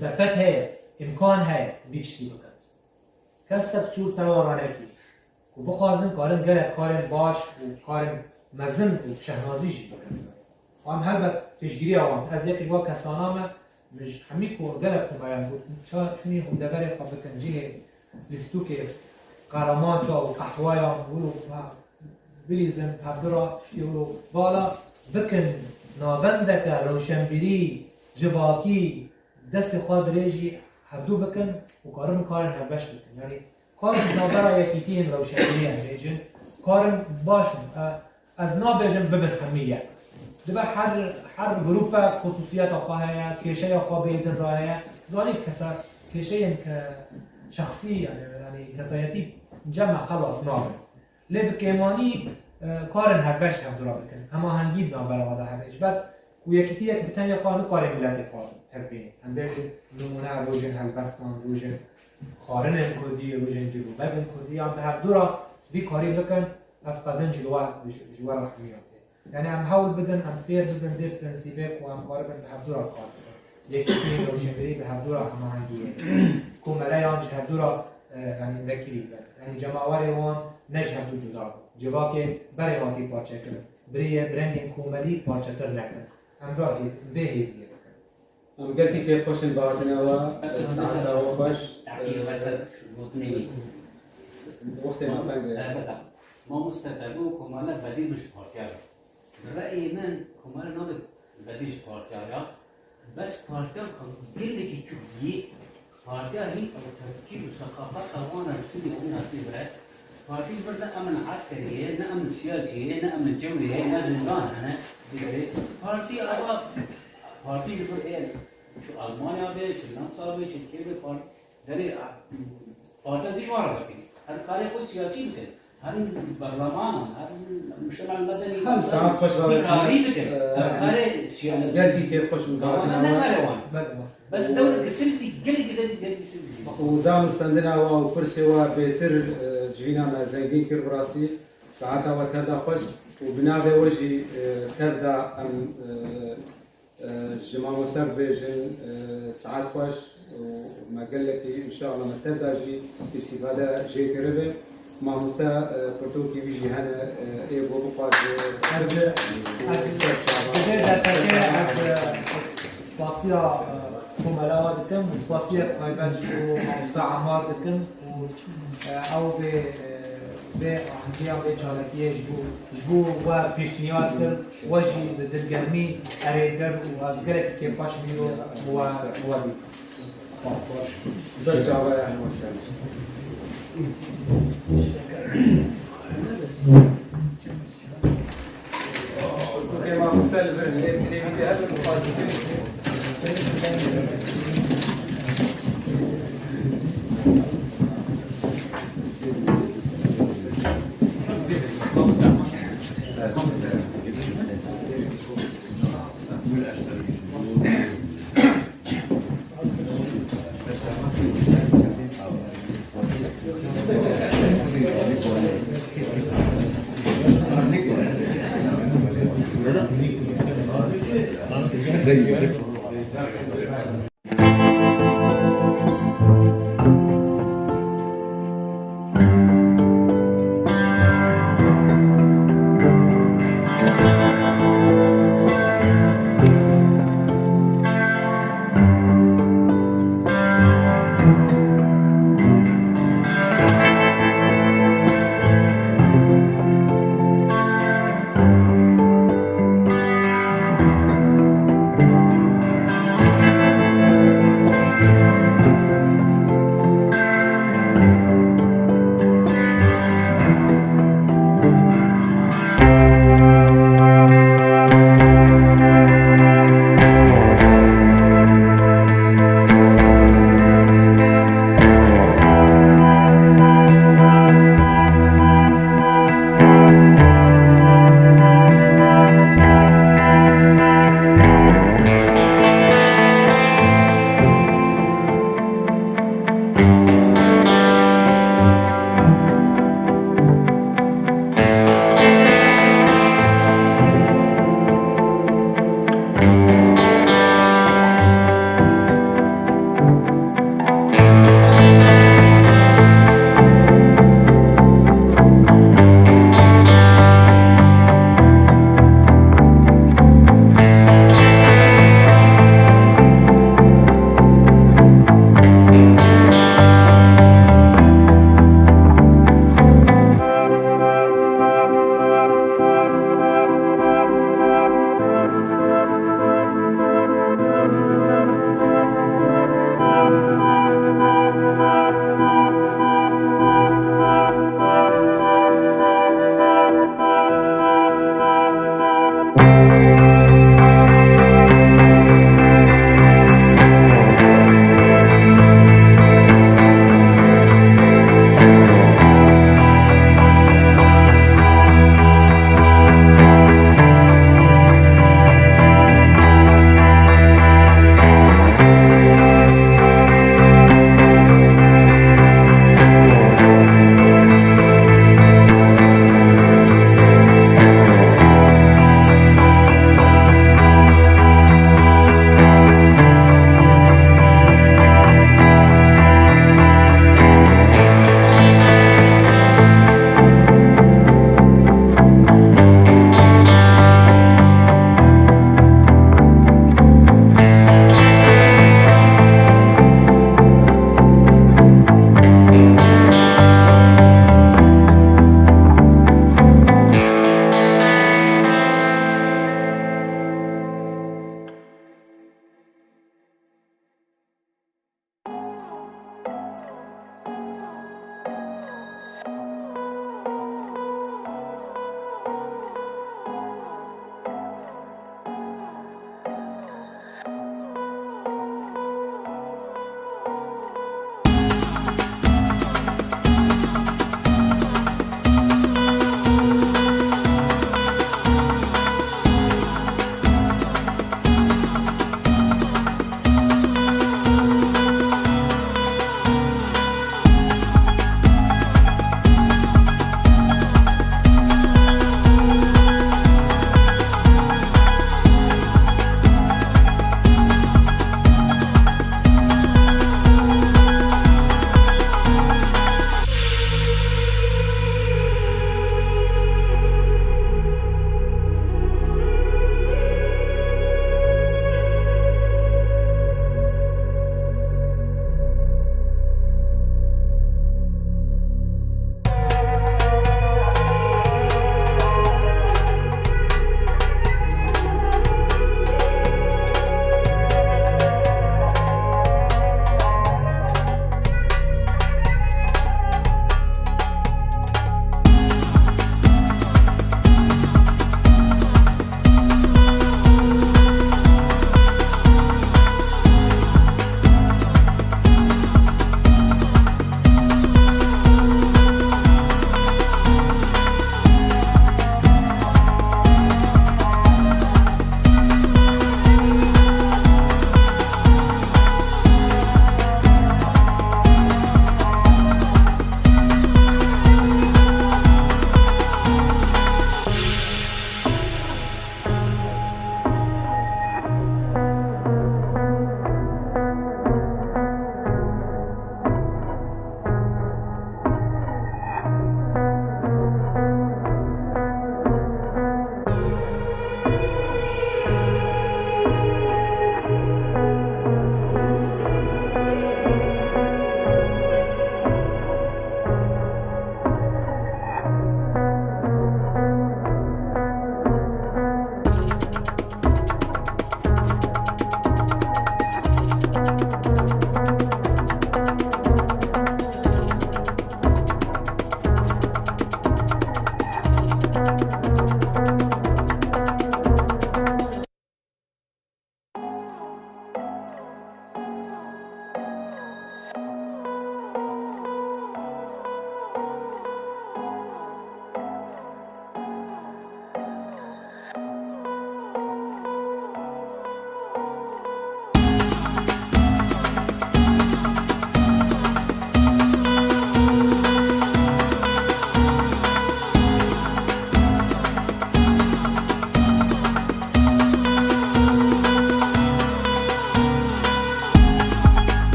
derfet heye, îmkan heye, vî tiştî bikin. Kestek çû ser wan ranekî. Ku bixwazin, karin gelek karên baş û karên mezin û şehnazî jî bikin. Em helbet pêşgiriya wan. Ez yek ji wan kesana me, min ji hemî ku gelek komeyan got, ça-, çûnî hûn deverê xwe bikin cihê lîstûkê qeremança û qehweyan wilo, ha, bilîzin hevdira tiştê wilo bala bikin navendeke rewşenbîrî, civakî, destê xwe dirêjî hevdû bikin û karin karên hevbeş bikin. Yanî karên navbera yekîtiyên rewşenbîrî em bêjin, karên baş in. E, Ez nabêjim bibin hemî yek. Dibe her, her grûpek xusûsiyeta xwe heye, kêşeya xwe bê din re heye. Zanî kesa-, kêşeyên ke şexsî, yani, yani kesayetî cem me xelas nabin. Lê bi kêmanî, e, karin hevbeş hevdû re bikin. Hemahengî di navbera we de hebe. Ji ber ku yekîtiyek bi tenê xwe nikare miletê xwe tevbînî. Em bêjin nimûne rojên helbestan, rojên xwarinên kurdî, rojên cilûbergên kurdî, yan bi hevdû re vî karî bikin, ev qezenc ji we, ji, ji we re hemiyan tê. Yani em hewl bidin, em fêr bibin vê prensîbê ku em karibin bi hevdû re kar bikin. Yekîtiyên rewşenbîrî bi hevdû re hemahengiyê bikin. Komeleyan ji hevdû re, e, yani vekirî bikin. Yani cemawerê wan ne ji hevdû cuda bin. Civakê berê hatî parçekirin. Birê ye bi rengên komelî parçetir nekin. Em vê hê-, vê hêviyê dikin. Em gelkî kêfxweş in bi hatina we, saeta we xweş. Wextê me teng e. Mamoste, te got komele bedîl bi ji partiya re. Bi reyê min komele nabe bedîl ji partiya re. Bes partiya ku gelekî Kurdî, partiya hîn ew tefkîr û seqafeta wan e, Sûriyê wan hatî vire. Partî li vir ne emn eskerî ye, ne emn siyasî ye, ne emn cewrî ye, ne zindan hene. Digere partî ava, partî li vir ê çi Almanya be, çi Fransa be, çi kê be, par-, derê, a, partiya dî ji wan re vekirî. Her karê xwe siyasî bikin. Her berlemanan, her mujtema medenî, her saet xweş vî karî bikin. Her karê siyasî. Gelkî kêfxweş in bi hatina we. Bes dewreke silbî, gelekî dewreke silbî. Û dan û stendina we û pirsê we bêtir, e, civîna me zengîn kir bi rastî. Saeta we tev da xweş û bi navê we jî, e, tev da em, e, e, ji mamoste bibêjin, e, saet xweş û me gelekî înşallah me tev da jî îstîfade jê kiribe. Mamoste, e, pirtûkî wî jî hene, e, ê bo bixwaze. Ez, ez, ser çava. Divê derfetê ez, e, spasiya, e, komela we dikim, spasiyek taybet ji bo mamoste Amar dikim û, e, ew bê, e, Vê ahengiya vê çalakiyê ji bo, ji bo we pêşniyar kir, we jî bi dilgermî erê kir û ez gelekî kêfxweş bûm we, we dît. Ser çava ya.